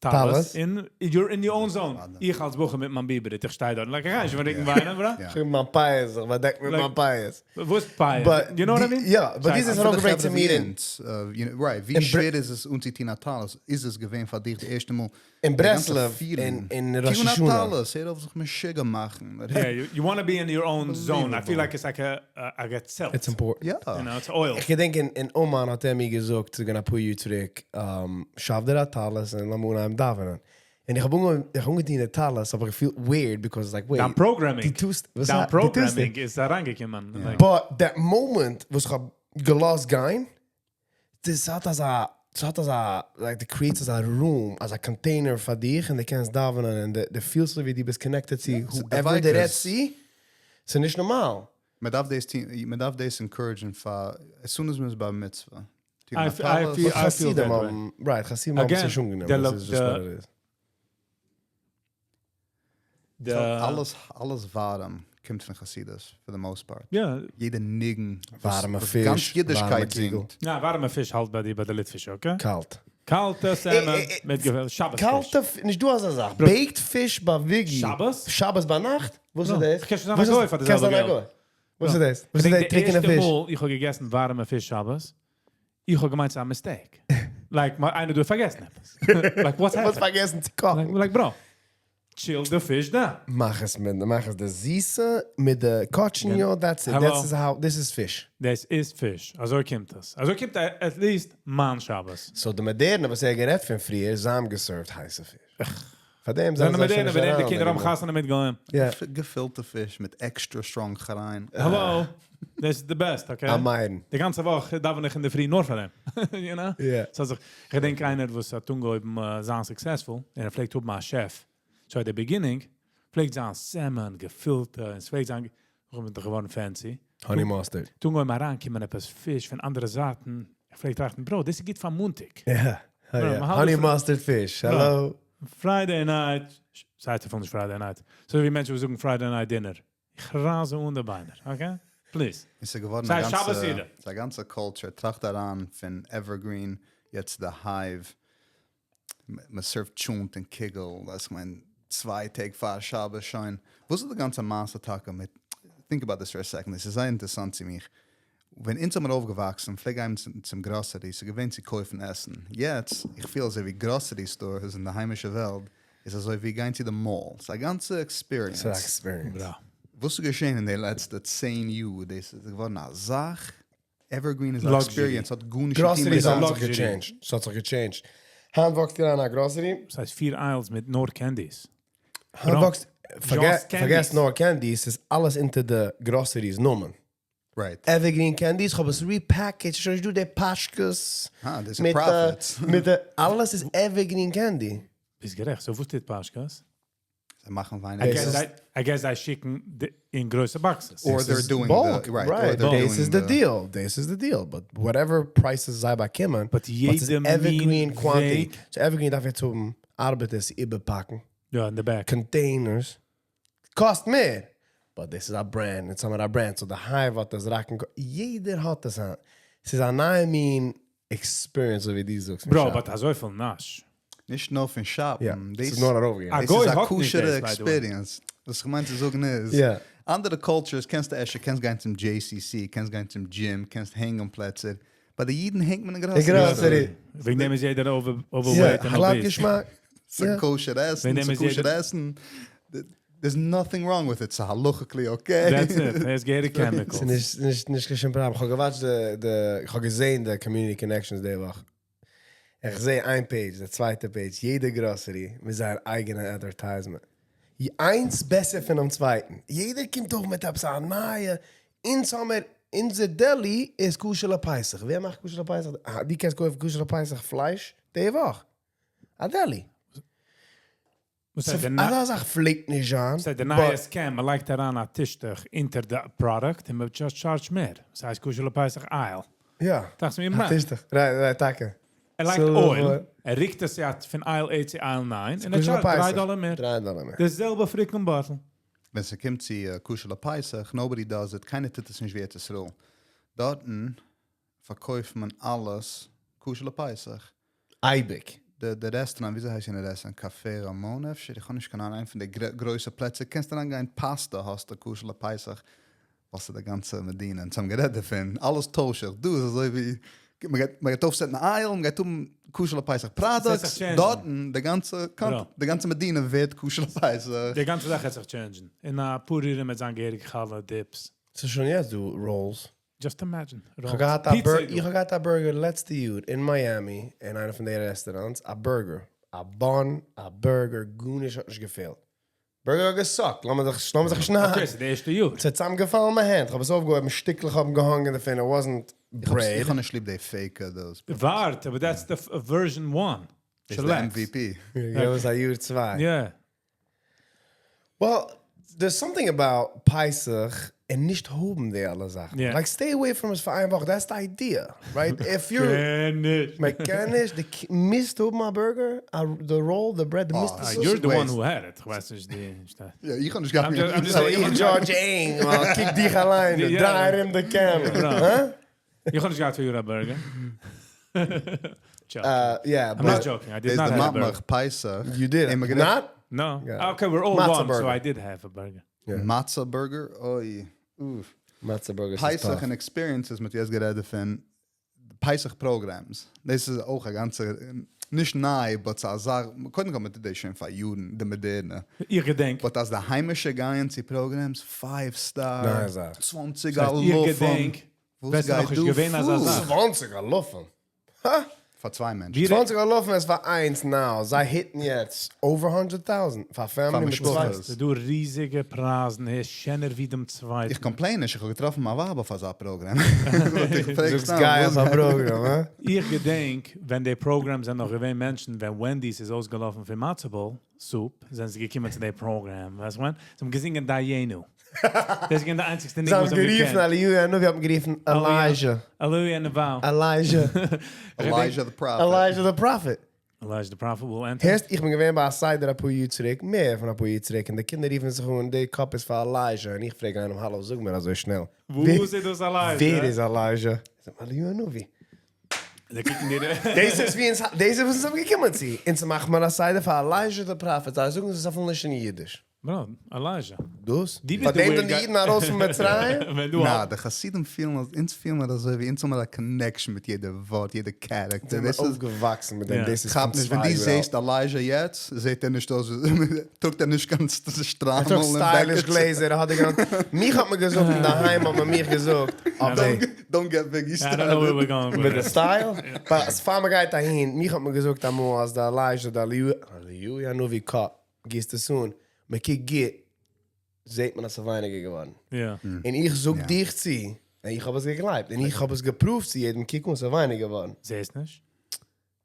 טלית. טלית, און you're in your own zone. איך אלס בחור מיט מיין ביבער היט, איך שטיי דארט, like איך גיי נישט פון רוקן וויינען, bro. יא. איך מיט מיין פיאות, איך באדעק מיט Like- מיין פיאות. וואס פיאות? But You know what I די- mean? יא, but שיין. דיזע פאר איז די ארויפגעברענגט צו חברה מיר ווי אין- אונז, you know, right, ווי אין שווער איז עס אנצוטון א טלית? איז עס געווען פאר דיך די ערשטע מאל? אין די גאנצע ברסלב, feeling. אין אין ראש טון א השנה. טלית, הער אויף זיך משוגע מאכן. Yeah, you want to be in your own zone. I feel like it's like a געצעלט. It's important. יא. You know, it's oil. איך געדענק אין אין אומאן האט ער מיר געזאגט, ס'איז געווען אפאר יאר צוריק, שאף דיר א טלית און לאמיר אנהייבן דאווענען. און איך האב אנגעהויבן, איך האב אנגעטון די טלית, האב איך געפילט weird, because it's like, wait. דיין programming. דו טוסט, וואס דיין א- דו טוסט programming איז אריינגעקומען. Like, But that moment וואס איך האב געלאזט גיין, דאס האט אזא, ס'האט אזא, like דו create סט אזא room, אזא container פאר דיך, און דו קענסט דאווענען, און דו פילסט אזוי ווי דו ביסט connected צו whoever דו רעדסט צו, ס'איז נישט נארמאל. מען דארף דאס טון, מען דארף דאס encourage ן פאר as soon as מען איז בר מצוה. טון א I טלית. feel- I feel חסידים that way. האבן, right, חסידים האבן עס Again, נישט אנגענומען, the דאס איז just the- what it is. the- אלעס, אלעס ווארעם. קומט פון חסידות, for the most part. יא. יעדע ניגון וואס ווארעמע גאנץ פיש, ווארעמע אידישקייט קיגל. זינגט. יא, ווארעמע פיש האלט ביי די ביי די ליטווישע, okay? קאלט. קאלטע salmon מיט געפילטע שבת פיש. קאלטע פיש, נישט דא אזא זאך. Baked פיש ביי וויגי. שבת? שבת ביינאכט? וואס איז דאס? קענסט זיין א גוי פאר די זעלבע געלט. וואס איז דאס? וואס איז די טריקענע פיש? די ערשטע מאל איך האב געגעסן ווארעמע פיש שבת, איך האב געמיינט ס'איז א mistake. Like, איינער דא האט פארגעסן עפעס. Like, what's האסט happening? פארגעסן צו קאכן. Like, bro, chill the fish down. מאך עס מיט, מאך עס די זיסע מיט די קאטשעניו, that's it, that's how, this is fish. דאס איז פיש, אזוי קומט עס. אזוי קומט at least מיין שבת. So די מאדערנע וואס ער האט גערעדט פון פריער, זיי האבן גע serve ט הייסע פיש. פאר דעם זענען זיי שוין נישט אריין. די אריין. קינדער האבן חתונה מיט גוים. יא. געפילטע פיש מיט extra strong חריין. האלא, דאס איז די best, okay? א מיידן. די גאנצע וואך דאווען איך אינדערפרי נאר פאר דעם. You know? יא. ס'האט זיך, איך געדענק איינער וואס האט אנגעהויבן זיין successful, און ער פלעגט האבן א chef. So at the beginning, פלעגט זיין salmon, געפילטע, און ס'פלעגט זיין, איך בין דאך געווארן fancy. Honey mustard. האט אנגעהויבן אריינקומען עפעס פיש פון אנדערע זייטן. איך פלעג טראכטן, bro, דאס איז גוט פאר מאנטאג. יא. Honey mustard פיש, האלא. Friday night, ס'הייסט אפילו נישט Friday night. אזוי ווי מענטשן וואס זאגן Friday night dinner. איך רייס זיי אן די ביינער, okay? Please. עס איז געווארן א ס'הייסט גאנצע, שבת סעודה. ס'איז א גאנצע culture, טראכט אריין פון Evergreen, יעצט די Hive, מען serve ט טשולנט און קיגל, דאס מיינט צוויי טעג פאר שבת שוין. וואס איז די גאנצע מעשה טאקע מיט, think about this for a second, עס איז זייער אינטערעסאנט צו מיך, ווען אונז האבן אויפגעוואקסן פלעג גיין צום גראסערי, ס'איז געווען צו קויפן עסן, יעצט איך פיל אזוי ווי grocery stores אין די היימישע וועלט איז אזוי ווי גיין צו די mall, ס'איז א גאנצע experience. ס'איז א experience. וואס איז געשען אין די לעצטע צען יאר, דאס איז געווארן א זאך? Evergreen איז א experience, האט גארנישט צו טון מיט. Groceries האבן זיך גע change ט, ס'האט זיך גע change ט. היינט walk סטו אריין א גראסערי. ס'הייסט פיר aisles מיט נאר candies. היינט walk סטו, פארגעס נאר candies, ס'איז אלעס אונטער די groceries נאמען. Right. Evergreen candies, כ'האב עס repackaged, שוין נישט דא די פאשקעס. אה, דאס איז profits. מיט די, אלעס איז Evergreen candy. ביסט גערעכט, so וואס טוט פאשקעס? זיי מאכן ווייניגער. I guess זיי שיקן אין גרויסע boxes. Or they're doing the, right, or they're דאס איז doing די the. Deal, דאס איז די deal, but whatever prices זיי באקומען, But but ס'איז יעדע מין Evergreen quantity. וועג. So Evergreen דארף יעצט האבן ארבעטערס איבערפאקן. יא, אין די back. Containers. קאסט מער. But דאס איז א brand, אונז האמיר א brand, so די Hive האט עס, ראקן, יעדער האט עס היינט. ס'איז א נייע מין experience אזוי ווי דו זאגסט. Bro, but אזויפיל נאש. נישט נאר פון shop ן. יא, ס'איז נאר ארויפגעגאנגען. א גוי דאס איז א האט נישט כשר'ע דאס, by the way. Experience. וואס איך מיין צו זאגן איז, אנדערע cultures קענסטו אפשר, קענסט גיין צום JCC, קענסט גיין צום gym, קענסט הענגען פלעצער. ביי די אידן הענגט מען אין אין גראסערי. גראסערי. וועגן דעם איז יעדער overweight און גלאט obese. געשמאק. ס'איז כשר עסן, וועגן דעם ס'איז איז כשר יעדער- עסן. There's nothing wrong with it, ס'איז halachically okay. That's it, עס געהעריג chemicals. ס'איז נישט, נישט, נישט קיין שום פראבלעם. כ'האב גע watch ט די, די, כ'האב געזען די Community Connections די וואך. איך זע איין page, די צווייטע page, יעדע גראסערי מיט זייער אייגענע advertisement. איינס בעסער פונעם צווייטן. יעדער קומט אויף מיט עפעס א נייע, אונז האמיר, אונזער deli איז כשר לפסח. ווער מאכט כשר לפסח? אה, דו קענסט קויפן כשר לפסח פלייש די וואך. א deli. וואס הייסט די ניי- אזא זאך פלעגט נישט זיין. וואס הייסט די נייע scam, מען לייגט אריין א טישטוך אונטער די product און מען just charge ט מער. דאס הייסט כשר לפסח aisle. יא. דאכט מיר א מאן. טישטוך. Right, right, טאקע. ער לייגט oil, ער ריקט עס יעצט פון aisle 8 צו aisle 9 און ער charge ט דריי דאלער מער. דריי דאלער מער. די זעלבע freaking bottle. ווען ס'קומט צו כשר לפסח, nobody does it, קיינער טוט עס נישט ווי ארץ ישראל. דארטן פארקויפט מען אלעס כשר לפסח. אייביג. די די רעסטוראנט, וויאזוי הייסט יענע רעסטוראנט? קאפע ראמאן אפשר? איך האב נישט קיין אהנונג, איינע פון די גרויסע פלעצער, קענסט אריין גיין פאסטא האסטו כשר לפסח, וואס איז די גאנצע מדינה, אונז האבן גערעדט דערפון, אלעס טוישט זיך, דא איז אזוי ווי מען גייט מען גייט אויפ set ן א aisle, מען גייט האבן כשר לפסח products, דארטן די גאנצע די גאנצע מדינה ווערט כשר לפסח. די גאנצע זאך גייט זיך change ן, אין אפאר יאר וועט זיין געהעריג חלה dips. ס'איז שוין יעצט דא rolls. Just imagine. איך האב געהאט א איך האב געהאט א burger לעצטע יאר אין מיאמי אין איינע פון די restaurants, א burger, א bun, א burger, גארנישט האט נישט געפעלט. Burger האט גע suck ט, לאמיר זיך לאמיר זיך שניידן. Okay, ס'איז די ערשטע יאר. ס'איז צוזאמגעפאלן מיין הענט, כ'האב עס אויפגעהויבן, שטיקלעך האבן געהאנגען דערפון, it wasn't bread. איך האב נישט ליב די fake דאס. ווארט, אבער that's the version one. דאס איז די MVP. יא, וואס א יאר צוויי. יא. Well, there's something about פסח. און נישט האבן די אלע זאכן. Yeah. Like stay away from עס פאר איין וואך, that's the idea, right? If you're... קען נישט. מען קען נישט, דו מוזט האבן א burger, the roll, the bread, דו מוזט עס Uh, you're the one Waste. who had it. איך ווייס נישט די... יא, איך האב נישט געהאט. I'm just So איך judge ענק, ווייל קוק דיך אליין, יא. דריי ארום די camera. Bro. איך האב נישט געהאט פאר א burger. Joking. Yeah, I'm not but joking. I did איז not די have a burger. מאמך פסח. you did. און מיר געדענקט- Not? No. Yeah. Okay, we're all Matzah one, so burger. I did have a burger. Yeah. Matzah burger, אוי. אוף. Matzah burgers איז פסח tough. און experiences מיט יעצט גערעדט פון פסח programs. דאס איז אויך א גאנצע, נישט ניי, but ס'איז א זאך, קודם כל מיט די שוין פאר יארן, די מאדערנע. איך געדענק. But אז די היימישע גייען צו programs, 5 star, ניין, זאך. 20 דאס הייסט, אלפים. איך געדענק, וואס וועסט גייט נאך נישט דא געווען אזא פאר? זאך. 20 אלפים. Ha? פאר צוויי מענטשן. ווי 20 אלפים איז פאר איינס now. זיי hit'ן יעצט over 100,000 פאר family מיט משפחות. צוויי. ס'איז דא ריזיגע פרייזן, ער איז שענער ווי דעם צווייטן. איך complain נישט, איך האב געטראפן מיין ווייב אויף אזא program. איך פרעג זאגסט סתם, גיי וואס אויף א גייט- program, הא? איך געדענק, ווען די program זענען נאך געווען מענטשן, ווען Wendy's איז אויסגעלאפן פון matzo ball soup, זענען זיי געקומען צו די program, ווייסט ווען? זיי האבן געזינגען דיינו. דאס איז געווען די איינציגסטע זיי ניגון האבן וואס זיי האבן גערופן געקענט. אליהו הנביא האט מען גערופן Elijah. Elijah הנביא. Elijah. Elijah the prophet. Elijah the prophet. Elijah the prophet will enter. הערסט, איך בין געווען ביי א סדר א פאר יאר צוריק, מער פון א פאר יאר צוריק, און די קינדער רופן זיך אן, די cup איז פאר Elijah, און איך פרעג איינעם, האלא, זאג מיר אזוי שנעל. וואו איז דאס Elijah? ווער איז Elijah? זאגט מען, אליהו הנביא. זיי קוקן דיר. דאס איז ווי אונז, דאס איז וואס אונז האבן געקומען צו. אונז מאכט מען א סדר פאר Elijah the prophet. זיי זאגן, עס איז אפילו נישט אין אידיש. Bro, Elijah. דאס? די ביסט פאר די דעם weird זענען די guy. אידן ארויס פון מצרים? ווען דו נא, די חסידים פילן, אז אונז פילן מיר אזוי ווי אונז האבן א connection מיט יעדע ווארט, יעדע character. זענען דאס איז אויפגעוואקסן מיט דעם. Ja. דאס איז כאפ פון נישט, ווען צוויי דו יאר אלט. זעסט Elijah יעצט, זעט ער נישט אויס, טראגט ער נישט קיין שטריימל ער טראגט און stylish בעקיטשע. גלעזער, ער האט די גאנצע... מיך האט מען געזאגט, אין דער היים האט מען מיך געזאגט, אבער Don't get biggie I don't know where we're going מיט with די this. style? But אז פאר מ'גייט אהין, מיך האט מען געזאגט אמאל, אז דער Elijah, דער אליהו, אליהו הנביא cup, גיסט עס אן, מען קוקט גוט, זעט מען, אז ס'איז ווייניגער געווארן. Yeah. און איך זאג Ja. דיך צו, און איך האב עס געגלייבט, און איך האב עס געproved צו יעדעם, קוק אן, ס'איז ווייניגער געווארן. זעסט נישט?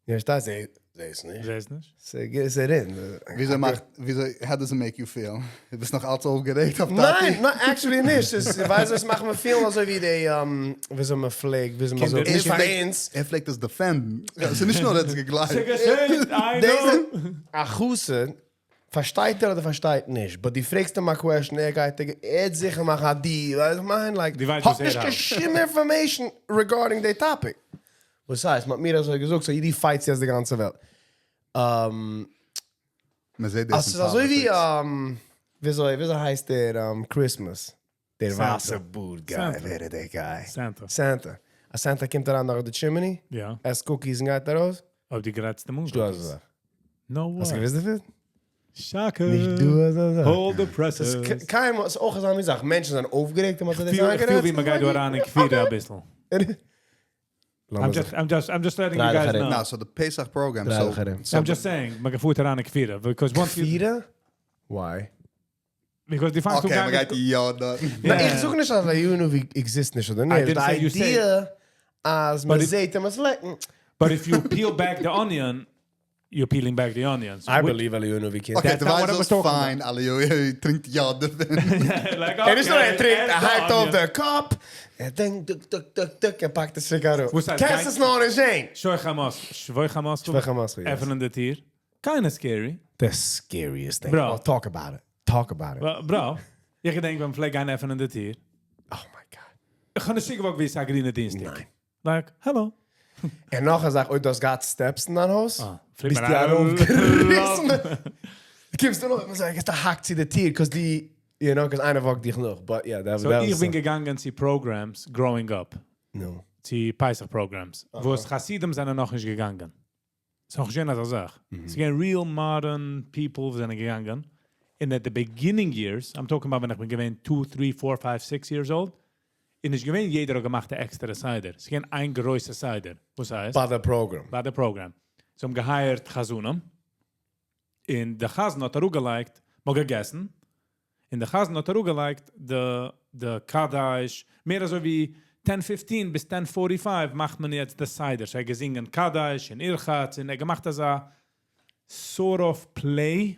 יא, פארשטייסט, זעסט נישט. זעסט נישט? ס'רינט. וויאזוי מאכט, וויאזוי, how does it make you feel? דו ביסט נאך אלץ אויפגערעגט אויף טאטי? ניין, ניין, actually נישט. עס, ווייסט, עס מאכט מיר פילן אזוי ווי די, וויאזוי מען פלעגט, וויאזוי מען קינדער, זאגט, נישט ער פאר פלעגט- אונז. ער פלעגט עס defend'ן. עס איז נישט נאר ער האט עס געגלייבט. ס'געשעט, I דאס- know. א חסיד, פארשטייט ער אדער פארשטייט נישט, but דו פרעגסט אים א question, ער גייט, ער וועט זיכער מאכן א די, ווייסט, איך מיין, like, די ווייסט, האט וואס ער נישט קיין האלט. שום information regarding the topic. וואס הייסט, מ'האט מיר אזוי געזאגט, so די fight יעצט די גאנצע וועלט. מען זעט דאס אז אין ס'איז אזוי ווי, politics. וויאזוי הייסט דער, Christmas? דער Santa. ווייסע בארד guy, Santa. ווער איז דער guy? Santa. Santa. אז Santa קומט אריין דורך די chimney, Ja. עסט cookies און גייט ארויס. אויב די גרייטסט דעם דו האסט אזא. No way. האסט געוואוסט דערפון? Shocker. נישט דו האסט אזא. Hold the presses. עס איז קיינמאל, עס איז אויך אזא מין זאך. מענטשן זענען אויפגערעגט און מ'האט זיי דאס איך פיל ווי איינגערעדט. מען גייט דא אריין אין כפירה א ביסל. לאמיר I'm just, זיך- I'm just, I'm just letting you דריי guys דיך know. ארום. No, so the Pesach program, דריי so, דיך ארום. so I'm just saying, מען גייט אריין אין כפירה. Because once you, כפירה? Why? because די פאנגסט Okay, אן מען גייט יא דא. נא, איך זאג נישט אז אליהו הנביא exist נישט, אדער נישט. didn't The say you say idea אז מען But if- זעט אים עס לעקן. But if you peel back the onion, you're peeling back the onions. I believe אליהו הנביא קומט. Okay, That's דו not what ווייסט I was דאס talking fine, אליהו טרינקט יא דערפון. like, ער נישט נאר ער okay, טרינקט, ער עסט the הייבט אויף onion. די cup, ער דענקט, דוק, דוק, דוק, דוק, ער פאקט עס צוריק אראפ. וואס הייסט, קענסט גיין- עס נאר נישט זען. שפוך חמתך, שפוך חמתך. שפוך חמתך, yes. עפענען די טיר. Kinda scary. The scariest thing. Bro. Oh, talk about it. Talk about it. Bro, bro, איך געדענק, ווען מ'פלעגט גיין עפענען די טיר. Oh my God. איך האב נישט געוואלט ווי ס'איז א גרינע דינסטאג. ניין. Like, hello. און נאך א זאך, אויב דו האסט געהאט steps אין דיין הויז, אה, פלעגט ביסט מען דו ארויפגעריסן. ארויפגעריסן. קומסט דו נאך, מען זאגט, גייסט א האק צו די טיר, 'cause די, you know, 'cause איינער walkט דיך נאך. But yeah, that, So that איך was בין געגאנגען צו programs growing up. No. צו פסח programs, וואו חסידים זענען נאך נישט געגאנגען. ס'איז נאך נישט געווען אזא זאך. ס'איז געווען real modern people וואס זענען געגאנגען. And at the beginning years, I'm talking about ווען איך בין געווען 2, 3, 4, 5, 6 years old, איז נישט געווען יעדער האט געמאכט א עקסטערע סדר. ס'איז געווען איין גרויסע סדר. וואס הייסט? ביי the program. ביי די program. זיי האבן געhired חזנים. און דער חזן האט אראפגעלייגט, מ'האט געגעסן. און דער חזן האט אראפגעלייגט די קדש, מער אזוי ווי 10:15 ביז 10:45 מאכט מען יעצט די סדר. זיי געזינגען קדש און ורחץ און ער געמאכט אזא sort of play.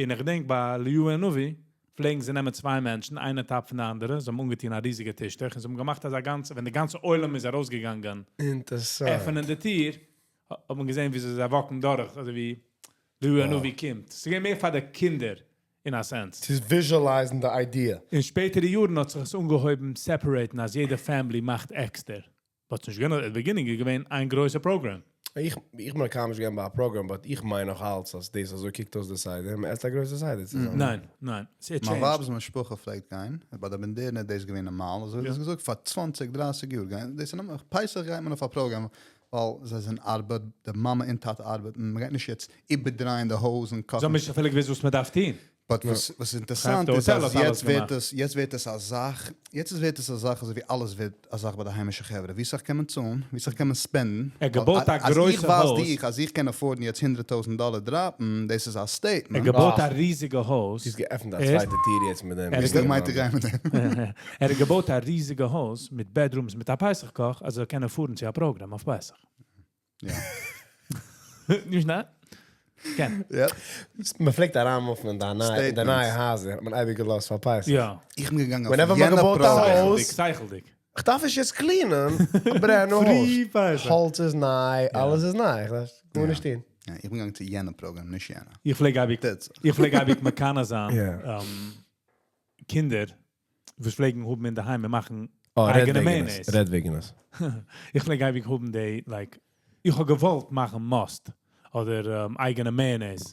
און איך געדענק ביי אליהו הנביא, פלעגן זיי נעמען צוויי מענטשן, איינער top פון די אנדערע, זיי האבן אנגעטון א ריזיגע טישטוך, און זיי האבן געמאכט אזא גאנצע, ווען די גאנצע עולם איז ארויסגעגאנגען אינטערעסאנט. עפענען די טיר, האט מען געזען ווי זיי walk ן דורך, אזוי ווי אליהו הנביא קומט. ס'איז געווען מער פאר די קינדער, אין א sense. ס'איז visualize ן די idea. אין שפעטערע יארן האט זיך עס אנגעהויבן separate ן, אז יעדע family מאכט עקסטער. But ס'נישט געווען, at the beginning איז געווען איין גרויסע program. איך בין קיינמאל נישט געווען ביי א program, but איך מיין נאך אלץ, אז דאס אזוי קוקט אויס די סדר, מען עסט א גרויסע סדר צוזאמען. ניין, ניין. ס'האט מיין changed. ווייב'ס משפחה פלעגט גיין, ביי די באנדערנע איז דאס געווען נארמאל, אזוי האט עס געזאגט, פאר 20, 30 יאר גיין, דאס איז נארמאל, פסח גייט מען אויף א program, ווייל זיי זענען ארבעט, די מאמע און טאטע ארבעטן, מען גייט נישט יעצט איבערדרייען די הויז און קאכן. זיי האבן נישט אפילו געוואוסט וואס מען דארף טון. But וואס איז אינטערעסאנט די איז האטעל אז האט אלעס יעצט ווערט געמאכט. עס, יעצט ווערט עס א זאך, יעצט איז ווערט עס א זאך אזוי ווי אלעס ווערט א זאך ביי די היימישע חברה, ווי סאך קען מען צאלן, ווי סאך קען מען spend ן. ער געבויט א אז איך גרויסע ווייז הויז. דיך אז איך קען afford ן יעצט 100.000 דאלער drop ן, דאס איז א statement. ער געבויט א ריזיגע הויז. זי האט געעפנט א ער- צווייטע טיר יעצט מיט דעם. ער איך מיינט איך גיי מיט דעם. ער האט געבויט א ריזיגע הויז מיט bedrooms, מיט א פסח קאך, אז ער קען afford ן צו א program אויף פסח. יא. נישט ניין? קען. יא. מען פלעגט אריינ move ן אין די נייע, אין די Statements. נייע הייזער, האט מען אייביג געלאזט פאר פסח. יא. איך בין געגאנגען אויף Whenever מען יענע געבויט א program. הויז. שכל'דיג, שכל'דיג. איך דארף נישט יעצט clean ען, א brand new הויז. Free פסח. האלץ איז ניי, אלעס איז ניי, איך דארף גארנישט טון. יא, איך בין געגאנגען צו יענע program, נישט יענע. איך פלעג אייביג, That's- איך פלעג אייביג מקנא זיין, Yeah. קינדער, וואס פלעגן האבן אין דער היים, מיר מאכן Oh, רעד אייגענע וועגן עס, mayonnaise. רעד וועגן עס. איך פלעג אייביג האבן די, like, איך האב געוואלט מאכן מאסט, אדער אייגענע mayonnaise.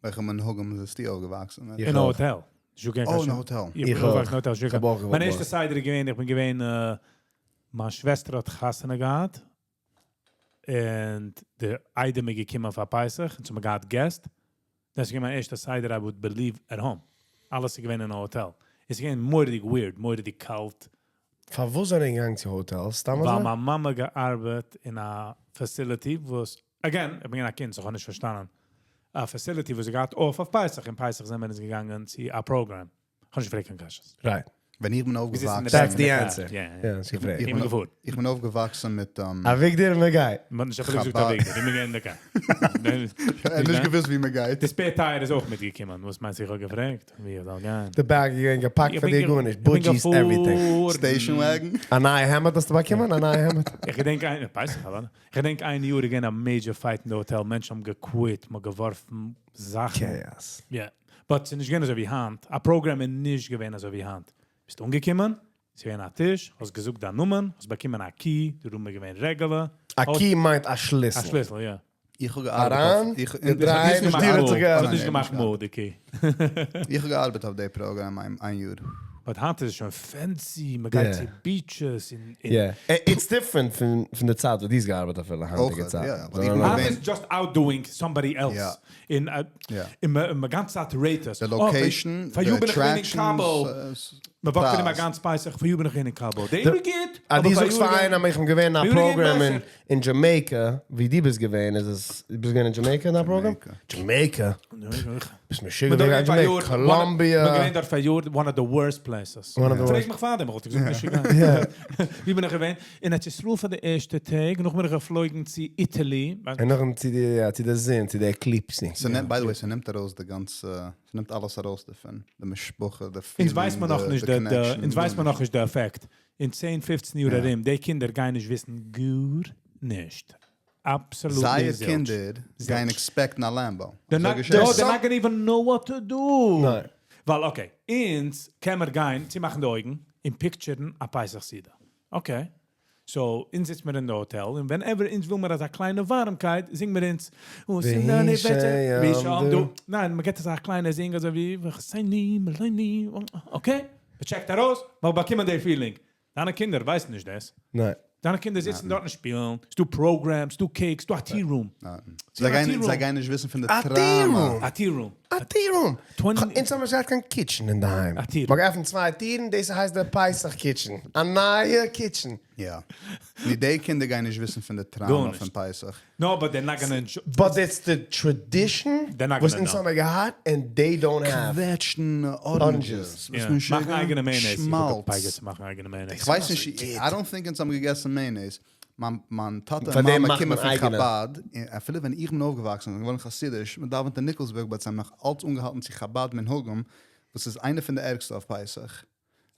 וועלכע מנהגים ביסטו אויפגעוואקסן מיט? איך אין א אויך. האטעל. זשו Oh, אין א האטעל. איך איך בין אויך. אויפגעוואקסן אין האטעל. איך האב אויך געוואלט מיין ערשטע מאסט. סדר איז געווען, איך בין געווען, מיין שוועסטער האט חתונה געהאט, און די איידעם איז געקומען פאר פסח, און מיר געהאט guests. דאס איז געווען מיין ערשטע סדר, I would believe at home. אלעס איז געווען אין א האטעל. עס איז געווען מורא'דיג weird, מורא'דיג קאלט. פארוואס זענען געגאנגען צו האטעלס? סתם ווייל אזוי? מיין מאמע געארבעט אין א facility, וואס, again, איך בין געווען א קינד, so איך האב נישט פארשטאנען. א facility, וואס זי געהאט off אויף פסח. אין פסח זענען מיר אונז געגאנגען צו א program. איך האב נישט געפרעגט קיין קשיות. Right. ווען איך בין זיצן אין אויפגעוואקסן, די That's the יא, answer. יא. יא, זי געפרעגט. איך בין געפארן. איך בין אויפגעוואקסן מיט אביגדור מען גייט. מען האט נישט אפילו געזאגט חב"ד. אביגדור, איך בין געווען אין די car. ער האט נישט געוואוסט ווי מען גייט. די spare tire איז אויך מיטגעקומען. וואס מיינסטו, איך האב געפרעגט, ווי איך זאל גיין? די bag איז געווען געפאקט איך פאר בין דיר גע- גארנישט. איך בין Budgies, everything. געפארן. Station wagon. א נייע העמד האסטו באקומען? א נייע העמד? איך געדענק איין, פסח, אבער. איך געדענק איין יאר געווען א major fight אין די האטעל. מענטשן האבן גע quit, מ'האט געווארפן זאכן. Chaos. יא. But ס'איז נישט געווען אזוי ווי היינט. א program איז נישט געווען אזוי ווי היינט. ביסט אנגעקומען, ס'איז געווען א טיש, האסט געזאגט דיין נאמען, האסט באקומען א key, די room איז געווען regular. א key מיינט א שליסל. א שליסל, יא. איך האב געארבעט אריין, אויף איך געדרייט, איך- נישט דיר האט זיך געהאט. ס'האט נישט ניין, געמאכט נישט מאל, די key. איך האב געארבעט אויף די program איין יאר. But היינט איז עס שוין fancy, מען גייט Yeah. צו beaches. אין, Yeah. It's different פון די צייט, וואס דו האסט געארבעט אפילו, היינטיגע אויך, צייט. יא, אבער So, איך בין היינט געווען- איז just outdoing somebody else. Ja. אין, Ja. אין, אין, אין גאנצע צייט rate עס. The Oh, location, פאר the יאר בין איך געווען אין attractions. Cabo. מען walk ט פרייז. אימער גאנץ פסח, פאר יאר בין איך געווען אין Cabo. די גוט, אה, אבער דו פאר זאגסט יאר פאר איינעם, איך בין געווען אין א פאר יאר געווען program אין, בעסער. אין Jamaica, ווי דו ביסט געווען, איז עס, דו ביסט געווען אין Jamaica אין א program? Jamaica? ביסט משוגע מען דארט וועגן פאר Jamaica? יאר, Colombia. מען געווען דארט פאר יאר, one of the worst places. One of the פרעג worst. מיך פאר דעם, וואלט איך געזאגט, משוגע. ווי בין איך געווען? אין ארץ ישראל פאר די ערשטע טעג, נאך בין איך געפלויגן צו Italy. און נאך צו די, יא, צו די זון, צו די eclipse. ס'נעמט, by the way, ס'נעמט ארויס די גאנצע, ס'נעמט אלעס ארויס דערפון. די משפחה, די feeling, אונז ווייסט מען נאך the- נישט, the די, די, connection, אונז ווייסט מען נאך נישט די effect. אין 10, 15 יאר ארום, די קינדער גייען נישט וויסן גארנישט. Absolutely זייער zilch. קינדער גייען expect ן א Lambo. They're not, אזוי no, געשעט. they're not gonna even know what to do. ניין. ווייל, okay, אונז קען מיר גיין, צומאכן די אויגן, און picture ן א פסח סעודה. Okay. So, אונז זיצן מיר אין די האטעל, און whenever אונז וויל מיר אזא קליינע ווארעמקייט, זינגען מיר אונז, "Oh, זינג דאן די בעטע, ווי שוין דו." ניין, מען גיט אזא קליינע זינג, אזוי ווי, "וחסיני, מלאני", okay? מען check ט ארויס, מען באקומען די feeling. דיינע קינדער ווייסן נישט דאס. ניין. דיינע קינדער זיצן דארט און שפילן, ס'דא programs, ס'דא cakes, ס'דא א tea room. זיי א גייען tea זיי room. גייען נישט וויסן פון די א tea trauma. room. א tea room. א tea room. 20 אונז האבן נישט געהאט קיין kitchen אין דער היים. א tea room. מען געעפנט צוויי טירן, דאס הייסט דער פסח kitchen. א נייע kitchen. יא. די קינדער גייען נישט וויסן פון די trauma גארנישט. פון פסח. No, but they're not gonna enjoy. But it's the tradition They're not וואס gonna אונז know. האבן מיר געהאט and they don't have. קוועטשן oranges. Ja. וואס מען מאכן אייגענע mayonnaise. איך האב שמאלץ. געפייגערט צו מאכן אייגענע mayonnaise. איך ווייס נישט, I don't think אונז האבן געגעסן mayonnaise. מיין, מיין טאטע פאר און דעם מאמע מאכט קומען מען פון אייגענע. חב"ד. און אפילו ווען איך בין אויפגעוואקסן, געווארן חסידיש, מען דאוונט אין ניקלשבורג, but זיי האבן נאך אלץ אנגעהאלטן צו חב"ד מנהגים. וואס איז איינע פון די ערגסטע אויף פסח.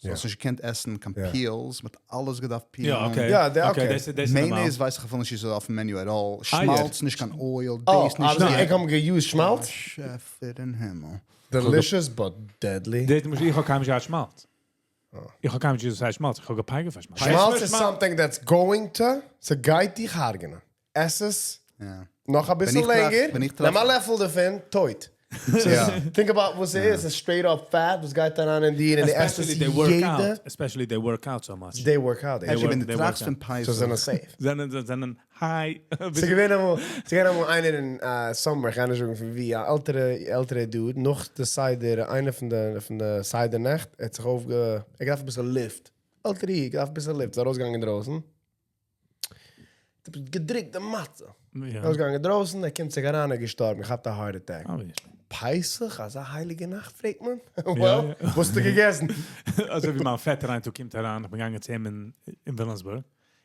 סאו האסט נישט געקענט עסן קיין peels, מ'האט אלעס געדארפט peelן. יא okay, דאס איז נארמאל. Mayonnaise ווייס איך אפילו נישט צו ס'איז אויפן menu at all, שמאלץ, נישט קיין oil, דאס נישט יענץ. איך האב געיוזט שמאלץ. באשעפער אין הימל. Delicious but deadly. דאס למשל איך האב קיינמאל נישט געהאט שמאלץ. איך האב קיינמאל נישט געוואוסט וואס הייסט שמאלץ, איך האב געפייגערט פאר שמאלץ. שמאלץ איז something that's going to, ס'גייט דיך הרג'נען. עס עס נאך אביסל לענגער, נעם א לעפל דערפון, טויט. Think about וואס ס'איז, ס'איז straight up fat וואס גייט אריין אין דיר און דו עסט עס יעדע. Especially they work out so much. They work out. Actually ווען דו טראכסט פון פסח. זיי זענען safe. זיי זענען high. ס'איז געווען אמאל, ס'איז געווען אמאל איינער אין summer, כ'גיי נישט זאגן פון וואו, א עלטערע עלטערע dude, נאך די סדר, איינע פון די פון די סדר נעכט, ער האט זיך אויפגע, ער האט געדארפט אביסל לופט, עלטערע איד, געדארפט אביסל לופט, איז ארויסגעגאנגען אינדרויסן, האט געדרוקט די מצה, ארויסגעגאנגען אינדרויסן, ער קומט צוריק אריין, ער איז געשטארבן, געכאפט א heart attack. פסח? אזא הייליגע נאכט פרעגט מען? Well, וואס האסטו געגעסן? אזוי ווי מיין פעטער איין טאג קומט אריין, איך בין געגאנגען צו אים אין וויליאמסבורג,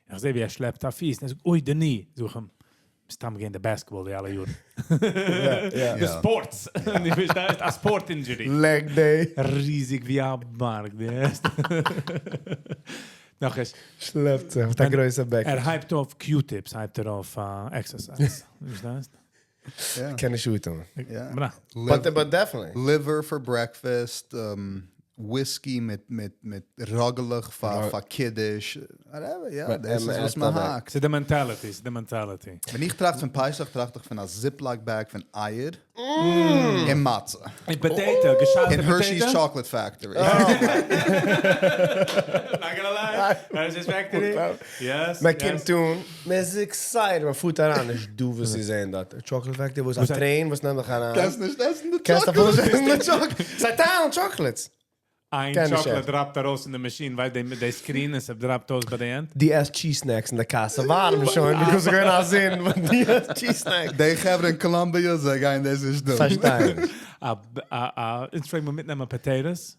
איך זע ווי ער שלעפט א פיס, און ער זאגט אוי די knee, זאג איך אים, מסתם געווען די basketball די אלע יארן. די sports, דו פארשטייסט? א sport injury. Leg day. ריזיג ווי א בארג, דו הערסט? נאך עס. שלעפט זיך מיט א גרויסע בעקעטש. ער הייבט אויף Q-tips הייבט ער אויף exercise, פארשטייסט? קען נישט אטעמען. But definitely. Liver for breakfast, whiskey מיט מיט מיט ראגעלעך פאר פאר קידוש, whatever, יא, דאס איז וואס מען האקט. ס'איז די mentality, ס'איז די mentality. ווען איך טראכט פון פסח טראכט איך פון א Ziploc bag פון אייער און מצה. און potato, געשיילטע און potato. Hershey's Chocolate Factory. Not gonna lie, Hershey's Factory, yes. מען קומט אן, מען איז excited, מען פארט אריין, נישט דא וואס צו זען דארט, Chocolate Factory וואס א train וואס נעמט דיך אריין. קענסט נישט עסן די טשאקלעט. קענסט אפילו נישט עסן די טשאקלעט. זיי טיילן chocolates. איין chocolate דראפט ארויס אין די מאשין, ווייסט די מיט די screen און ס'דראפט אויס ביי די end. דו עסט cheese snacks אין די קאסע ווארעם שוין because ס'איז געווען א זון ווען דו עסט cheese snacks. די חברה אין קאלאמביע זיי גייען דאס נישט טון. פארשטיי נישט. א א אונז פלעגן מיר מיטנעמען potatoes.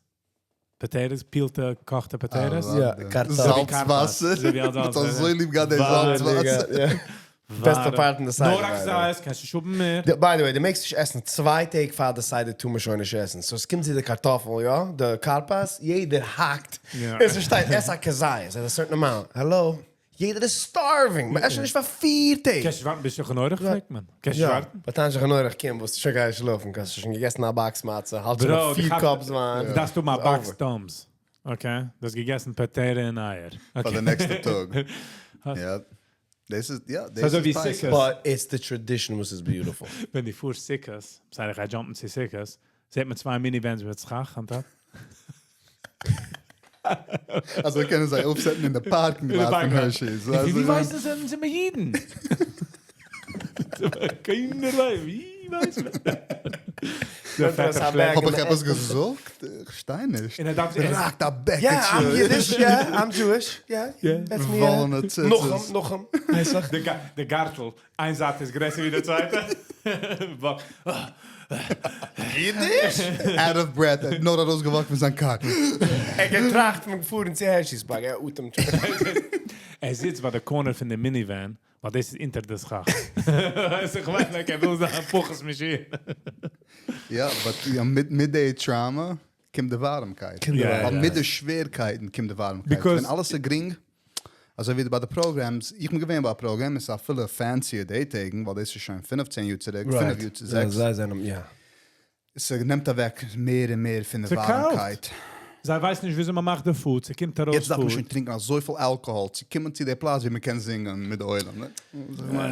Potatoes, פעילטע קאכטע potatoes. יא, קארטאפל. זאלץ וואסער. מ'האט אזוי ליב געהאט די זאלץ וואסער. בעסטע part אין די סדר. נאר א כזית, קענסט נישט האבן מער. By the way, דו מעגסט נישט עסן צוויי טעג פאר די סדר טאר מען שוין נישט עסן. So עס קומט צו די קארטאפל, יא, די כרפס, יעדער האקט. און ס'שטייט עס א כזית, at a certain amount. Hello? יעדער איז starving, מען עסט שוין נישט פאר פיר טעג. קענסט נישט ווארטן ביז שולחן עורך פרעגט מען? קענסט נישט ווארטן? ביי time שולחן עורך קומט וואלסטו שוין גיין שלאפן, האסט שוין געגעסן א box מצה, האלט שוין אויף פיר cups וויין. דו דארפסט האבן א box Tums, okay? דו האסט געגעסן potato און אייער. פאר די נעקסטע טאג. יא. דאס איז, יא, דאס איז פסח. But it's the tradition וואס איז beautiful. ווען דו פארסט סוכות, sorry איך גיי jump ן צו סוכות, זעט מען צוויי minivans מיט סכך on top. אזוי קענען זיי אויפסעטן אין די parking lot פון Hershey's. ווי ווייסן זיי זענען מיר אידן? קיינער ווייסט, ווי ווייסט מען? האב איך עפעס געזאגט? איך פארשטיי נישט. ראקט א בעקיטשע. Yeah, I'm Yiddish, yeah, I'm Jewish, yeah, that's me. וואלענע ציצית. נחום, נחום, הייס איך. די גארטל, איין זייט איז גרעסער ווי די צווייטע. אידיש? Out of breath, ער האט נאר ארויסגעוואקט פון זיין קאר. ער האט געטראכט פון פארן צו Hershey's Park, ער אטעמט שוין. ער זיצט ביי די corner פון די minivan, ווייל דאס איז אונטער די סכך. ווייסט איך מיין, like ער וויל זיין פחות משיר. יא, but מיט די trauma קומט די ווארעמקייט. ווייל מיט די שווערקייטן קומט די ווארעמקייט. ווען אלעס איז גרינג, אזוי ווי ביי די programs, איך בין געווען ביי א פראגרעם, עס איז אפילו fancier די טעגן, ווייל דאס איז שוין פינף צען יאר צוריק, פינף יאר צו זעקס. ס'נעמט אוועק מער און מער פון די ווארעמקייט. זיי ווייסן נישט וויאזוי מ'מאכט די food, ס'קומט ארויס food. יעצט דארף מען שוין טרינקען אזויפיל אלקאהאל צו קומען צו די פלאץ ווי מ'קען זינגען מיט די עולם.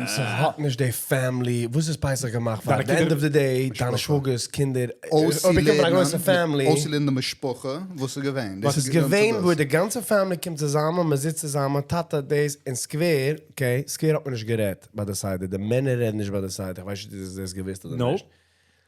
ס'האט נישט די family, וואס איז פסח געמאכט פאר? At the end of the day, דיינע שוואגערס, קינדער, אויב איר קומט פון א גרויסע family. אויסצולערנען די משפחה וואס איז געווען. וואס איז געווען וואו די גאנצע family קומט צוזאמען, מ'זיצט צוזאמען, טאטע דאס, אין סקווער, okay, סקווער האט מען נישט גערעדט ביי די סדר, די מענער רעדן נישט ביי די סדר, כ'ווייס נישט צו דו האסט דאס געוואוסט אדער נישט.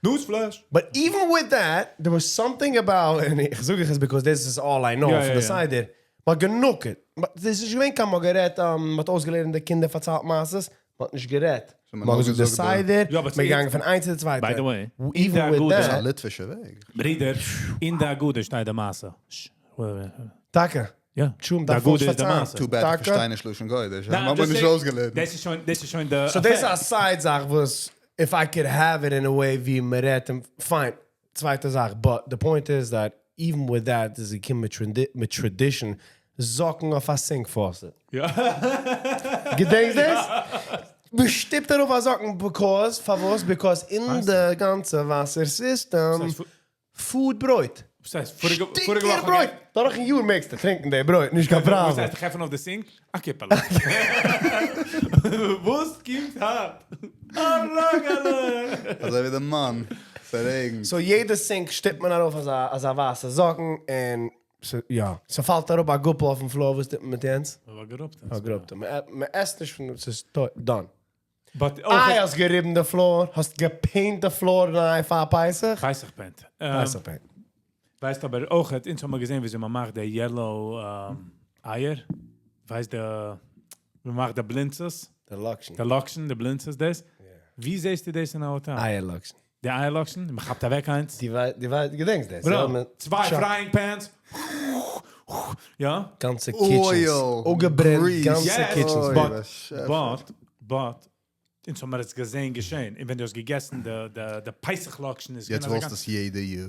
Newsflash! But even with that, there was something about, און איך זאג איך עס because דאס איז all I know פון די סדר, מ'האט גענוקעט, ס'איז נישט געווען קיין מ'האט גערעדט, מ'האט אויסגעלערנט די קינדער פארציילט מעשות, מ'האט נישט גערעדט, מ'האט געזאגט די סדר, מ'איז געגאנגען פון איינס צו די צווייטע, By the way, even with דאס איז א that. ליטווישע וועג. ברידער, אין די הגדה שטייט די מעשה. טאקע? יא. תשום די דארף אונז הגדה איז די פארציילן. מעשה. Too bad איך טאקע? פארשטיי נישט לשון קודש. ניין, האט מען נישט אויסגעלערנט. דאס איז שוין, דאס איז שוין די So דאס איז א side זאך וואס if I could have it in a way ווי מ'רעדט און fine. צווייטע זאך, but the point is that even with that איז געקומען מיט tradition זאקן אויף א sink faucet. געדענקסט דאס? מ'שטופט ארויף א זאקן because, פארוואס? Because אין די גאנצע וואסער סיסטעם פארט ברויט. וואס הייסט? פאריגע שטיקער וואך ברויט! דורכן יאר מעגסטו טרינקען די ברויט, נישט קיין פראבלעם. וואס הייסט איך עפן אויף די sink? א קיפעלע. וואס קומט היינט? א ראגעלע! אזוי ווי די מאן, ס'רעגנט. So יעדע sink שטופט מען ארויף אזא אזא ווייסע זאקן און יא. ס'פאלט אראפ א גאפל אויפן floor, וואס טוט מען מיט יענץ? מ'באגראבט עס. באגראבט עס. מ'עסט נישט פון דעם, ס'איז done. But אויך. איי האסט געריבן די floor? האסט גע paint די floor ניי פאר פסח? פסח paint. פסח paint. ווייסט אבער אויך, אונז האבן מיר געזען וויאזוי מ'מאכט די yellow אייער. ווייסט די, מ'מאכט די בלינצעס. די לאקשן. די לאקשן, די בלינצעס דאס. ווי זעסטו דאס אין א האטעל? אייער לאקשן. די אייער לאקשן? מ'כאפט אוועק איינס. די ווייסט, געדענקסט דאס? Bro, צוויי frying pans. יא? גאנצע kitchens. אפגעברענט גאנצע kitchens. But, but, אונז האבן מיר עס געזען געשען. און ווען דו האסט געגעסן די פסח לאקשן איז יעצט וואלסטו עס יעדע יאר.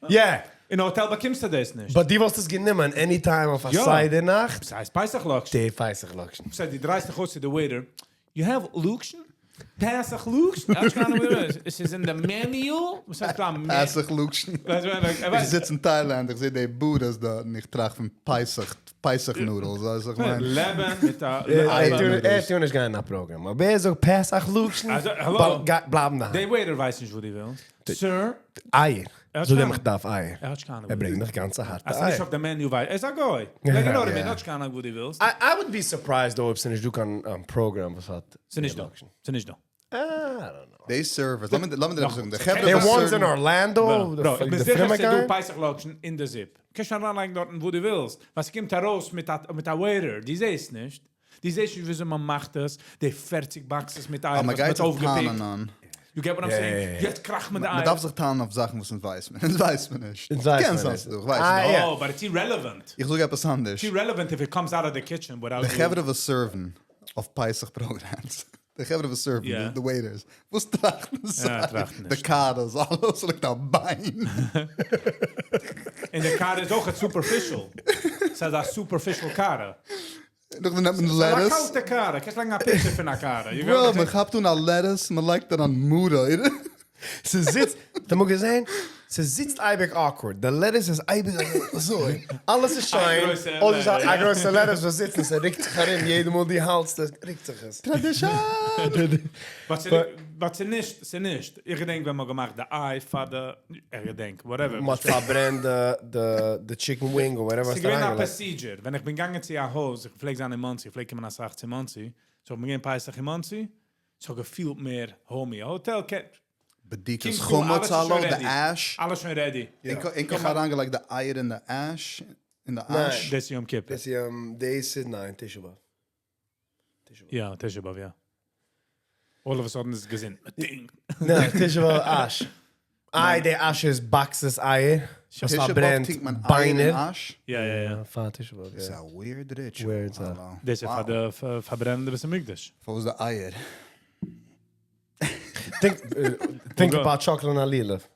יא! אין א האטעל באקומסטו דאס נישט. But דו וואלסט עס גענומען anytime אויף א סדר נאכט. ס'הייסט פסח לאקשן. די פסח לאקשן. ס'הייסט דו דרייסט דיך אויס צו די waiter, you have לאקשן? פסח לאקשן? עס איז אין די menu? וואס הייסט א menu? פסח לאקשן. איך זיץ אין טיילאנד, איך זע די Buddhas דארט און איך טראכט פון פסח, פסח noodles, ווייסט וואס איך מיין? לעבן מיט א ער טאר נישט גיין אין א program, אבער ער זאגט פסח לאקשן, בלייבן דאהיים. די waiter ווייסט נישט וואס דו ווילסט. Sir. אייער. זאג אים איך דארף אייער. ער האט נישט קיין אנונג. ער ברענגט דיך גאנצע הארטע אייער. אז ס'איז נישט אויף די menu ווייסט ער איז א גוי. Like you know what I mean, ער האט נישט קיין אנונג וואס דו ווילסט. I would be surprised אויב ס'איז נישט דא קיין program וואס האט ס'איז נישט דא. ס'איז נישט דא. I don't know. די servers, לאמיר דיר עפעס זאגן, די חברה די וואס ones אין serve ן. ארלענדא, Bro, איך בין די זיכער פרומע ס'איז דא גיי. פסח לאקשן אין די זופ. קענסט שוין אריינלייגן דארטן וואס דו ווילסט, ווייל ס'קומט ארויס מיט א waiter, דו זעסט נישט. דו זעסט נישט וויאזוי מ'מאכט עס, די 40 boxes מיט אייער וואס מ'האט אויפגעפיקט. You get what I'm saying? יעצט קראכט מען די אייער. מ'דארף זיך טענה'ן אויף זאכן וואס אונז ווייסט מען. אונז ווייסט מען נישט. קען זיין ס'איז דא, איך ווייס נישט. No, but it's irrelevant. איך זאג עפעס אנדערש. It's irrelevant if it comes out of the kitchen without די חברה וואס serve ן אויף פסח programs, די חברה וואס serve ן, די waiters, וואס טראכטן זיי? די קארעס, אלעס ליגט א ביין. און די קארע איז אויך superficial. ס'איז א superficial קארע. נאכדעם נעמט מען lettuce. ס'איז א קאלטע קארע, קענסט לייגן א picture פון א קארע. Bro, מען כאפט אן א lettuce, מען לייגט אריין מרור. ס'זיצט, האט אמאל געזען? ס'זיצט אייביג awkward, די lettuce איז אייביג אזוי, אלעס איז שיין, אדער איז א גרויסע lettuce וואס זיצט און ס'רוקט זיך ארום יעדע מאל דו האלטסט עס, רוקט זיך עס. Tradition! But ס'נישט, ס'נישט, איך געדענק ווען מ'האט געמאכט די איי פאר די, איך געדענק, whatever. מ'האט פארברענט די chicken wing און whatever האסט ס'געווען א אריינגעלייגט. procedure, ווען איך בין געגאנגען צו א הויז, איך פלעג זיין אין מאנסי, איך פלעג קומען אסאך צו מאנסי, so איך בין געווען פסח אין מאנסי, ס'האט געפילט מער homey, א האטעל קען. בדיקת חמץ אלא, די ash. אלעס שוין ready. ענק האבן אריינגעלייגט די אייער אין די ash? אין די ash? דאס איז יום כיפור. דאס איז ניין, תשעה באב. יא, תשעה באב יא. All of a sudden איז געזונט. ניין, תשעה באב ash. איי די ash איז boxes אייער. וואס פארברענט ביינער. יא יא יא. פאר תשעה באב יא. ס'איז א weird ritual. דאס איז פאר די פארברענען די בית המקדש. פארוואס די אייער? Think about שאקלען א לולב.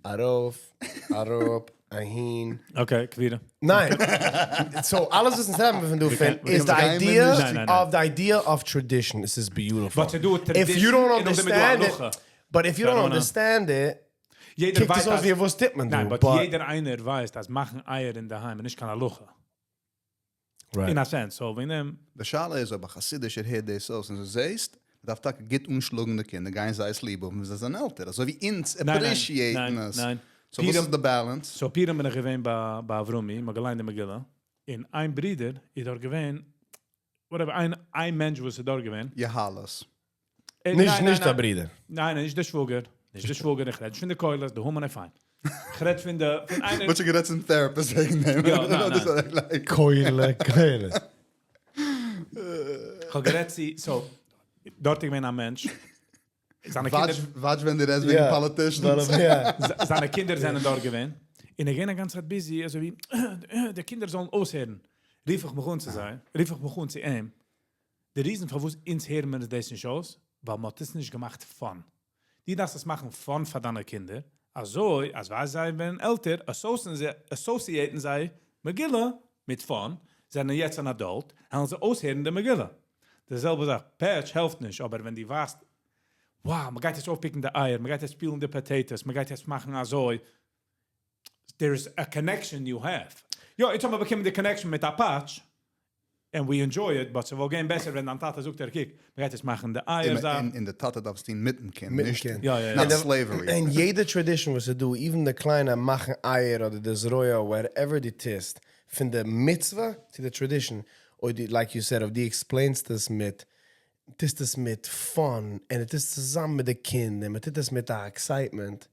ארויף, אראפ, אהין. Okay, קווירא. ניין. So אלעס וואס אונז רעדן פון דא פון איז די idea of די idea of tradition. עס איז beautiful. But ס'דא tradition און נאכדעם איז דא הלכה. But if you don't understand it, קוקט עס אויס ווי וואס טוט מען דא? ניין, but יעדער איינער ווייסט אז מאכן אייער אינדערהיים איז נישט קיין הלכה. אין א sense, so וועגן דעם. די שאלה איז אויב א חסידישער הערט דאס אויס און דו זעהסט, מ'דארף טאקע גוט אנשלאגן די קינדער, גייען זיי עס ליב האבן ווען זיי זענען עלטער, אזוי ווי אונז appreciate ן עס. So וואס איז די balance? So פורים בין איך געווען ביי אברומי, מ'האט געליינט די מגילה, און איין ברודער איז דארט געווען, whatever, איין מענטש וואס איז דארט געווען. יהלת. נישט נישט א ברודער. ניין ניין נישט די שוואגער, נישט די שוואגער, איך רעד נישט פון די קולות, די המון איז פיין. איך רעד פון די, פון איינער. מ'האט שוין גערעדט צום therapist וועגן דעם. יא, ניין ניין. קוילע קוילע. כ'האב גערעדט צו, so, דארט איז געווען א מענטש, זיינע קינדער. Watch ווען דו רעדסט וועגן politicians. זיינע קינדער זענען דארט געווען, און ער איז געווען א גאנצע צייט busy, אזוי ווי, די קינדער זאלן אויסהערן. רוף איך מיך אן צו זיי, רוף איך מיך אן צו אים, די reason פארוואס אונז הערן מיר דאס נישט אויס, ווייל מ'האט עס נישט געמאכט fun. דו דארפסט עס מאכן fun פאר דיינע קינדער, אזוי אז ווען זיי ווערן עלטער associate ן זיי מגילה מיט fun, זענען יעצט אן adult, וועלן זיי אויסהערן די מגילה. די זעלבע זאך, פעטש העלפט נישט, אבער ווען דו ווייסט, wow, מ'גייט יעצט אויף pick ן די אייער, מ'גייט יעצט peel ן די potatoes, מ'גייט יעצט מאכן אזוי, there's a connection you have. יא, יעצט האבן מיר באקומען די connection מיט א פאטש, and we enjoy it, but ס'וואלט געווען בעסער ווען דיין טאטע זאגט דיר, קוק, מ'גייט יעצט מאכן די אייער זאך. און די טאטע דארף עס טון מיטן קינד, מיטן נישט קינד. יא, יא, יא. not slavery. און יעדע tradition וואס איז דא, even די קליינע מאכן אייער אדער די זרוע, whatever דו טוסט, פון די מצוה צו די tradition, אויב דו, like you said, אויב דו explain סט עס מיט, טוסט עס מיט fun, און דו טוסט צוזאמען מיט די קינד, און מ'טוט עס מיט א excitement,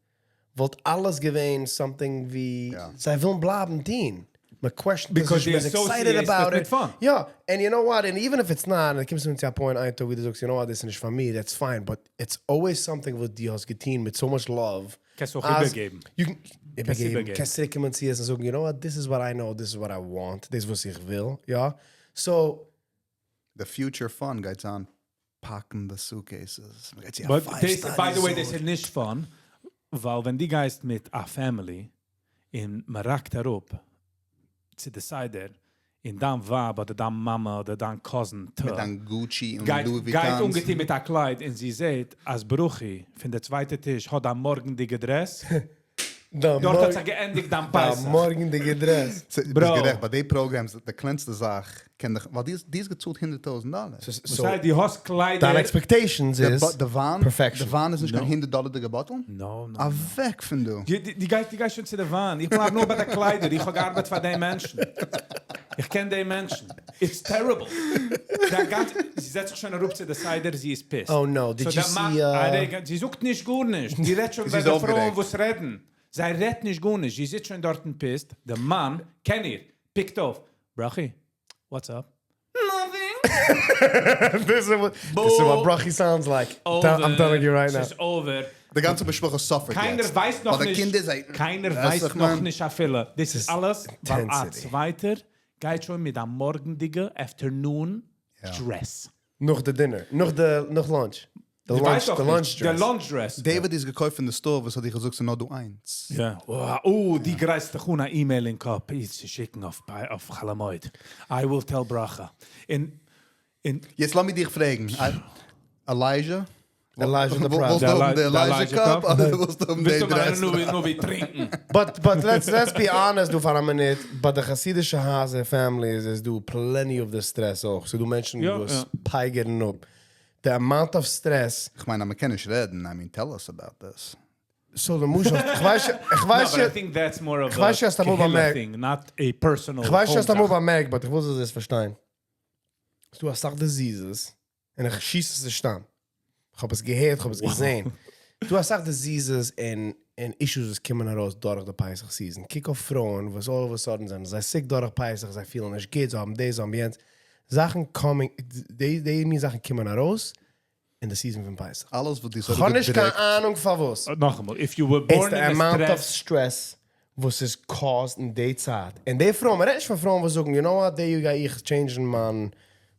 וואלט אלעס געווען something ווי זיי ווילן בלייבן טון. מען question ט עס Because נישט, די מען איז excited associate סט about עס מיט it. fun. יא, and you know what, and even if it's not, און דו קומסט צו א point איין טאג ווי דו זאגסט, you know what, דאס איז נישט פאר מיר, that's fine, but it's always something וואס דו האסט געטון מיט so much love. קענסט אויך אז איבערגעבן. you can קענסט איבערגעבן, איבערגעבן. קענסט צוריקקומען צו עס און זאגן, you know what, this is what I know, this is what I want, דאס וואס איך וויל, יא. So, The future fun גייט זיין פאקן די suitcases. מ'גייט צו א But five דאס, star by the way, resort. דאס איז נישט fun, ווייל ווען דו גייסט מיט א family און מ'ראקט אראפ צו די סדר, און דיין ווייב אדער דיין מאמע אדער דיין cousin מיט דיין Gucci און גייט Louis גייט Vuittons. אנגעטון מיט א קלייד און זי זעט אז ברוכי פון די צווייטע טיש האט א מארגנדיגע dress, די דארט האט זיך געענדיגט דיין פסח. די מארגנדיגע dress. ביסט Bro. גערעכט, ביי די programs, די קלענסטע זאך קען דיך, ווייל דו האסט געצאלט 100,000 דאלער. וואס הייסט, דו האסט קליידער. דיין expectations די איז די וויין, perfection. די וויין איז נישט קיין No. 100 דאלערדיגע bottle? No, no. אוועק פון דא. דו גייסט, דו גייסט שוין צו די וויין. איך בלייב נאר ביי די קליידער. איך האב געארבעט פאר די מענטשן. איך קען די מענטשן. It's terrible. דער גאנצע, זי זעצט זיך שוין אראפ צו די סדר, זי איז pissed. Oh no, did So you דער מאן- see, א רגע, זי זאגט נישט גארנישט. זי רעדט שוין זי ביי איז די פרויען אויפגערעגט. וואס רעדן. זי רעדט נישט גארנישט. זי זיצט שוין דארטן pissed. דער מאן, קען איר, pick ט אויף. Brachi, what's up? Nothing. This is what Brachi sounds like. I'm telling you right now. ס'איז over. די גאנצע משפחה suffer ט קיינער יעצט. ווייסט נאך ווייל די נישט. קינדער זיי- קיינער ווייסט ווייסט איך נאך מיין? נישט אפילו. דאס איז אלעס, ווייל א Intensity. צווייטער גייט שוין מיט א מארגנדיגע afternoon dress. נאך די dinner, נאך די, נאך lunch. די דו ווייסט lunch, דאך די lunch נישט. די dress. lunch dress. David איז געקויפט אין די store, וואס האט דיר געזאגט, ס'איז נאר דא איינס. יא. Wow. Oh, דו גרייסט דיך אן א email אין קאפ, איר צו שיקן אויף אויף חול המועד. I will tell Bracha. אין אין יעצט לאז מיר דיך פרעגן. Elijah? Elijah the ווילסט Prophet. האבן די די Elijah Elijah Cup? Cup? אדער ווילסטו האבן די ווילסטו מיינע dress? נאר ווי טרינקען? But let's be honest, דו פאר א מינוט, ביי די חסידישע הייזער families איז דא plenty of the stress אויך. ס'דא מענטשן יא, וואס יא. פייגערן אפ. The amount of stress. איך מיין, אז מ'קען נישט רעדן, I mean, tell us about this. So למשל, איך ווייס, איך ווייס No, but I think that's more of איך ווייס a נישט, אמאל קהילה באמערקט. thing, not a personal איך ווייס נישט home אמאל זאך. באמערקט, but איך וויל זאלסט עס פארשטיין. ס'דא אסאך diseases, און איך שיס עס נישט סתם. איך האב עס געהערט, איך האב עס געזען. ס'דא אסאך diseases און און issues וואס קומען ארויס דורך די פסח season. קוק אויף פרויען, וואס all of a sudden זענען זיי sick דורך פסח, זיי פילן נישט גוט, זיי האבן דאס, זיי האבן יענץ. זאכן coming, די די מין זאכן קומען ארויס אין די season פון פסח. אלעס וואס די איך האב נישט קיין אהנונג פארוואס. נאכאמאל, if you were It's born the in a amount of stress... stress וואס איז caused אין די צייט. און די פרויען, מ'רעדט נישט פון פרויען וואס זאגן, you know what, די יאר גיי איך change ן מיין,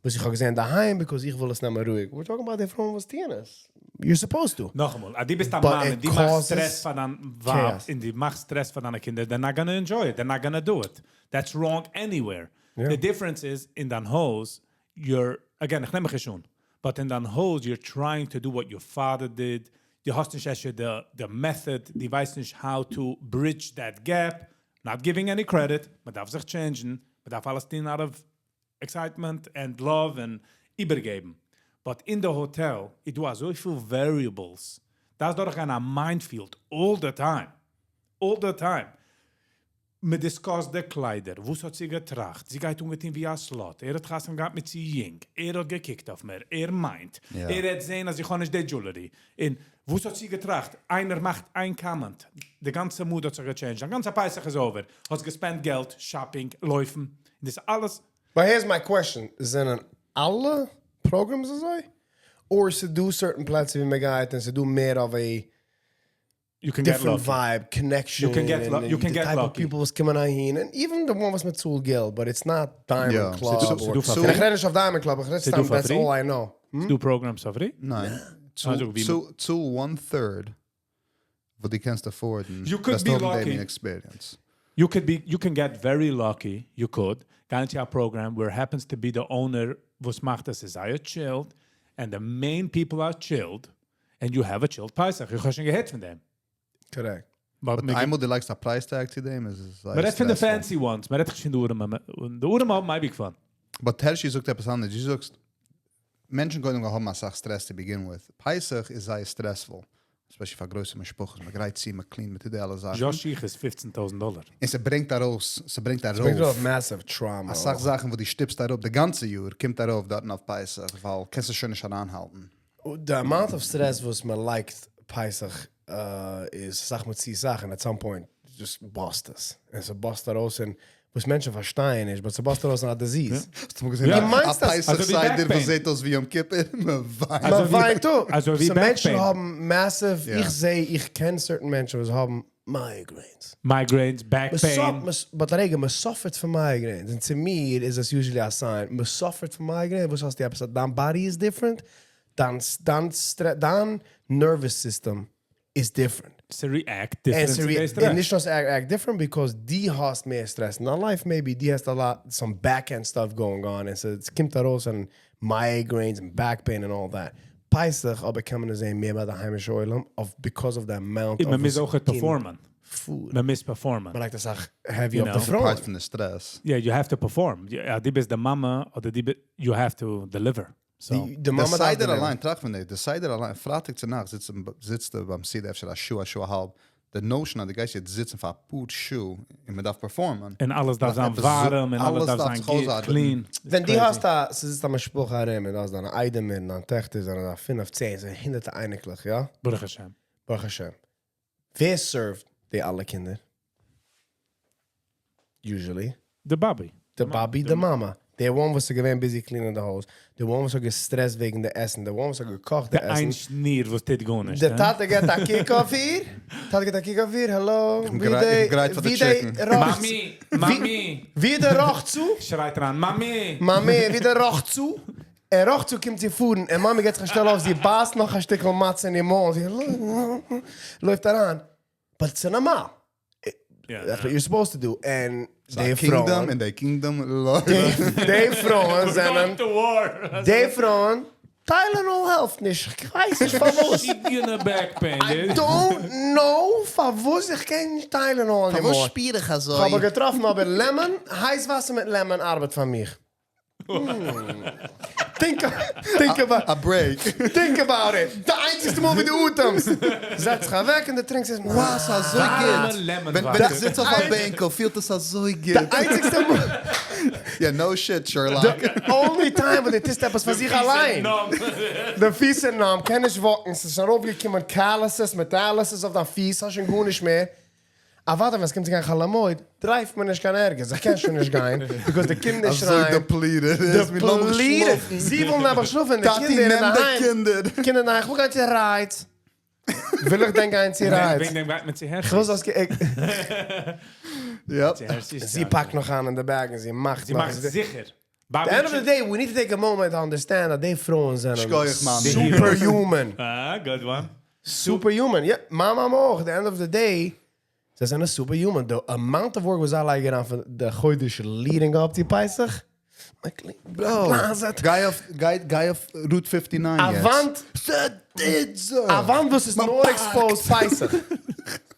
וואס איך האב געזען דאהיים, because איך וויל עס נעמען רואיג. We're talking about די פרויען וואס טוען עס. You're supposed to. נאכאמאל, אז דו ביסט א But מאן it און דו מאכסט causes stress פאר דיין ווייב chaos. און דו מאכסט stress פאר דיינע קינדער, they're not gonna enjoy it, they're not gonna do it. That's wrong anywhere. The difference is, אין דיין הויז, you're, again, איך נעם מיך נישט אן, but אין דיין הויז, you're trying to do what your father did, דו האסט נישט אפשר די, די method, דו ווייסט נישט how to bridge that gap, not giving any credit, מען דארף זיך change ן, מען דארף אלעס טון out of excitement and love and איבערגעבן. But אין די האטעל איז דא אזויפיל variables, דאס דורכגיין א minefield all the time. All the time. מען discuss ט די קליידער, וואס האט זי געטראכט? זי גייט אנגעטון ווי א slut, ער האט חתונה געהאט מיט צו יונג, ער האט געקוקט אויף מיר, ער מיינט, ער האט זען אז איך האב נישט די jewelry. און וואס האט זי געטראכט? איינער מאכט איין comment, די גאנצע mood האט זיך גע change ט, דיין גאנצע פסח איז over, האסט גע spend געלט, shopping, לויפן, און דאס אלעס. But here's my question, זענען אלע programs אזוי? Or ס'דא certain פלעצער ווי מען גייט און ס'דא מער of a You can get different lucky. vibe, connection, You can get and you can the get type of lucky. people וואס קומען אהין, and even the one וואס מען צאלט געלט, but it's not Diamond Ja. Club. ס'דא- or- ס'דא און איך רעד נישט אויף Diamond Club, איך רעד ס'דא סתם, פאר that's free? all I know. ס'דא programs פאר free? ניין. Also, ווי צו, צו one third. וואס דו קענסט afford ן, You could וועסטו be האבן דעם lucky. experience. You could be, you can get very lucky, you could, גיין צו א program where happens to be the owner וואס מאכט עס איז זייער chilled, and the main people are chilled, and you have a chilled פסח. איך האב שוין געהערט פון דעם. Correct. But But איינמאל דו לייגסט א price tag צו דעם, איז עס זייער מען רעדט פון די stressful. fancy ones, מען רעדט נישט פון די ארעמע. די ארעמע האבן אייביג fun. But Hershey זאגט עפעס אנדערש. דו זאגסט, מענטשן קודם האבן אסאך stress to begin with. פסח איז זייער stressful. Especially פאר גרויסע משפחות. מען גרייט צו, מען clean, מען טוט די אלע זאכן. דזשאש איך איז 15,000 דאלער. און ס'ברענגט ארויס, ס'ברענגט ברענגט ארויף. ארויף massive trauma. אסאך זאכן, וואס דו שטופסט אראפ די גאנצע יאר, קומט ארויף דארטן אויף פסח, ווייל קענסט עס שוין נישט אריינהאלטן. The amount of stress וואס מען לייגט פסח איז זאך מיט צי זאכן, at some point just burst עס. און ס'burst ארויס אין, וואס מענטשן פארשטייען נישט, but ס'burst ארויס אין א disease. האסט אמאל געזען יא. א דו מיינסט אז- פסח אזוי ווי סדר, back וואס pain. זעט אויס ווי יום כיפור? מען וויינט. אזוי מען ווי- וויינט אפ. אזוי ווי So back מענטשן pain. האבן massive, יא. איך זע, איך קען certain מענטשן, וואס האבן migraines. Migraines, back pain. But רגע, מען suffer ט פון migraines. און צו מיר איז עס usually a sign. מען suffer ט פון migraine, וואס האסטו עפעס, דיין body is different, דיין, דיין, דיין nervous system is different. ס'react And different צו די ס'rea- stress. און נישט נאר ס'act different because דו האסט מער stress. אין דיין life maybe, דו האסט a lot, some back-end stuff going on. And so עס קומט ארויס און migraines and back pain and all that. פסח, אבער קען מען עס זען מער ביי די היימישע עולם, of because of the amount of מען מוז וואס אויך קומט perform ען. Food. מען מוז perform ען. מען לייגט אסאך heavy You אויף די know. פרויען. Part פון די stress. Yeah, you have to perform. יא, דו ביסט די מאמע אדער דו ביסט, you have to deliver. So, די די מאמע דארף סדר deliver. אליין, טראכט פון דיר, די סדר אליין, פרייטאג צו נאכט זיצן, זיצט ביים סדר אפשר א שעה, א שעה א האלב, די notion אז דו גייסט יעצט זיצן פאר א פאר שעה און מען דארף perform ען. און אלעס דארף זיין עפעס ווארעם, און אלעס אלעס דארף דארף זיין זיך גוט, אויסארבעטן. clean. ווען דו Crazy. האסט א, ס'זיצט א משפחה ארום, און דו האסט דיינע איידעמער, און דיינע טעכטער זענען דא פינף, צען, ס'איז הונדערטער אייניקלעך, יא? ברוך השם. ברוך השם. ווער serve ט די אלע קינדער? Usually. די באבע. די באבע, די מאמע. The one וואס איז געווען busy cleaning the house. The one וואס האט געסטרעסט וועגן די עסן. The one וואס האט געקאכט די די עסן. איין שניר וואס טוט גארנישט. דער טאטע געט א קוק אויף איר. טאטע געט א קוק אויף איר. Hello. איך בין גרייט- איך בין גרייט פאר די chicken. מאמי, מאמי. ווי דער רחצו? שרייט אריין, מאמי. מאמי, ווי דער רחצו? ער רחצו קומט זי פארן. און מאמי געט זיך א שטעל אויף, זי בייסט נאך א שטיקל מצה אין איר מויל. זי לויפט אריין. But it's normal. That's what you're supposed to do. And די Kingdom פרויען, in the kingdom, Lord. די פרויען זענען, Going to war. די פרויען, Tylenol העלפט נישט. איך ווייס נישט פארוואס. שיגענע back pain, I dude. don't know פארוואס איך קען נישט Tylenol anymore. שפיר איך איך האב געטראפן אבער lemon, הייס וואסער מיט lemon ארבעט פאר מיר. Think, think about, A break. think about it. די איינציגסטע מאל ווי דו אטעמסט. זעץ זיך אוועק און דו טרינקסט עס. Wow, ס'איז אזוי ווארעמע גוט. lemon ווען ווען וואסער. איך זיץ אויף א בענקל, פילט עס אזוי גוט. די איינציגסטע מאל. Yeah, no shit, Sherlock. The only time ווען דו טוסט עפעס פאר זיך אליין. די פיס זענען numb, קען נישט walk ן, ס'איז שוין ארויפגעקומען calluses, metaluses אויף דיין פיס, האסט שוין גארנישט מער. אבער ווען עס קומט צו גיין חול המועד, drive ט מען נישט קיין ערגעץ, איך קען שוין נישט גיין, because די קינדער אזוי שרייען. depleted. איז מיר לאמיר Depleted. שלאפן. זי ווילן אבער שלאפן, די טאטי, קינדער נעם די אינדערהיים. קינדער. קינדער, ניין, איך וויל גיין צו rides. וויל איך דען גיין צו rides? וועגן דעם גייט מען צו איך וויל Hershey's. דאס גע- איך- Yep. צו Hershey's, זי יא. פאקט נאך אן אין די bag און זי מאכט זי נאך. מאכט זיכער. At the end of the day, we need to take a moment to understand that די פרויען זענען שכוח, מאמי. superhuman. Ah, good one. Superhuman. Yeah, מאמע אויך. At the end of the day, זיי זענען superhuman. The amount of work וואס זיי לייגן אריין פון די חודש leading up to פסח. Bro, גיי אויף, גיי, גיי אויף Route 59 א יעצט. וואנט, ס'טוט א וואנט וואס איז מען נאר פאקט. exposed פסח.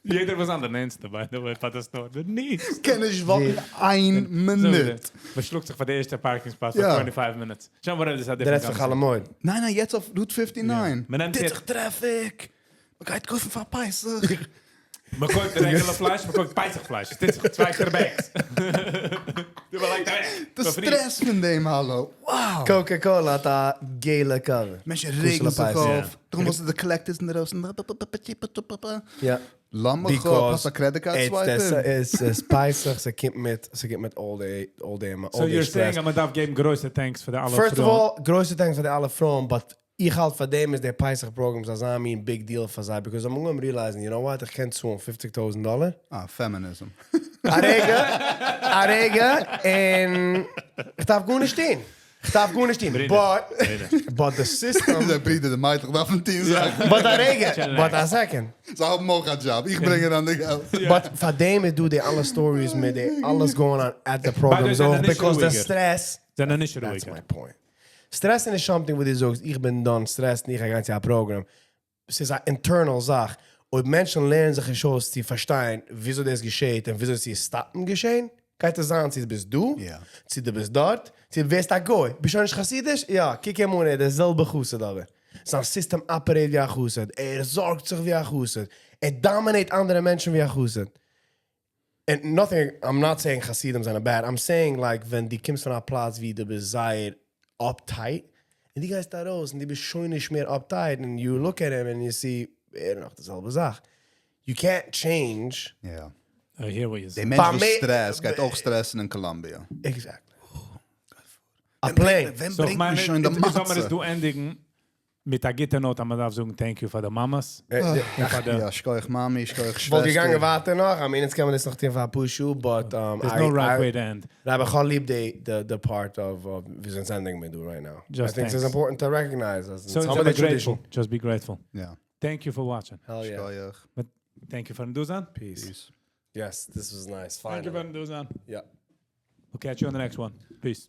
יעדער וואס אן דער נענטסטע, by the way, פאר דאס נאר. די נישט. קען נישט walk ן איין מינוט. מען שלאגט זיך פאר די ערשטע parking spot יא. פאר 25 minutes. שוין, whatever, דאס איז א דער different רעדט פון חול המועד. ניין, ניין, יעצט אויף Route 59. מען נעמט טוט יעצט- זיך traffic. מען גייט קויפן פאר פסח. מען קויפט regular פלייש, מען קויפט פסח פלייש. עס טוט זיך צוויי עקסטערע bags. דו באלייגט אוועק. די פאר free. stress פון דעם, האלא. Wow. Coca-Cola האט א געלע cover. מענטשן רעגן זיך פסח. אויף. דרום מוזטו די collectors אינדרויסן. יא. לאמיר גאט, האסט א credit card It's swipe? the- it's פסח, ס'קומט מיט, ס'קומט מיט all day, all day, all So day you're stress. saying אז מען דארף געבן גרויסע thanks פאר די אלע First of פרויען. all, גרויסע thanks פאר די אלע פרויען, but איך האלט פאר דעם איז דער פסח program אזא מין big deal פאר זיי, because I'm gonna realizing, you know what, איך קען צאלן 50,000 דאלער. Ah, feminism. א רגע, א רגע, און איך דארף גארנישט טון. איך דארף גארנישט טון. But, but the system... דער ברודער, די מיידלעך דארפן טון זאכן. But א רגע, but א second. זיי האבן אויך א דזשאב, איך ברענג אריין די געלט. But פאר דעם איז דא די אלע stories מיט די אלעס going on at the programs אויך, because די stress... זענען נישט רואיגער. That's my point. סטרעסן איז something וואס דו זאגסט, איך בין done סטרעסן, איך גיי גיין צו א program. ס'איז א internal זאך. אויב מענטשן לערנען זיך נישט אויס צו פארשטיין וויאזוי דאס געשעט און וויאזוי צו סטאפן געשען, גייט עס זיין צו דו ביסט דא, צו דו ביסט דארט, צו דו ווערסט א גוי. ביסט שוין נישט חסידיש? יא, קוק אים אן, ער איז דער זעלבער חסיד אבער. זיין system operate ווי א חסיד, ער זארגט זיך ווי א חסיד, ער dominate אנדערע מענטשן ווי א חסיד. And nothing, I'm not saying חסידים זענען bad, I'm saying like ווען דו קומסט פון א פלאץ ווי דו ביסט זייער uptight, און דו גייסט ארויס און דו ביסט שוין נישט מער uptight, and you look at him and you see, ער איז נאך די זעלבע זאך. You can't change. יא. I hear what you're די saying. מענטש וואס סטרעסט גייט אויך סטרעסן אין קאלאמביע. Exactly. א plane. ווען ברענגט מען שוין די מצה? זאל מען עס דא ענדיגן מיט א גוטע note אז מען דארף זאגן thank you פאר די מאמעס. און פאר די. יא, שכוח מאמי, שכוח שוועסטער. וואלט געגאנגען ווייטער נאך, I mean אונז קען מען דאס נאך טון פאר אפאר שעה, but. There's no right way to end. אבער איך האב ליב די די part of וויאזוי אונז ענדיגן מיר דא right now. I think ס'איז important to recognize אז אונז האבן די tradition. Just be grateful. יא. Thank you for watching. Hell yeah. שכוח. Thank you פארן דא זיין. Peace. Yes, this was nice. Thank you Finally. פארן דא זיין. Yeah. We'll catch you on the next one. Peace.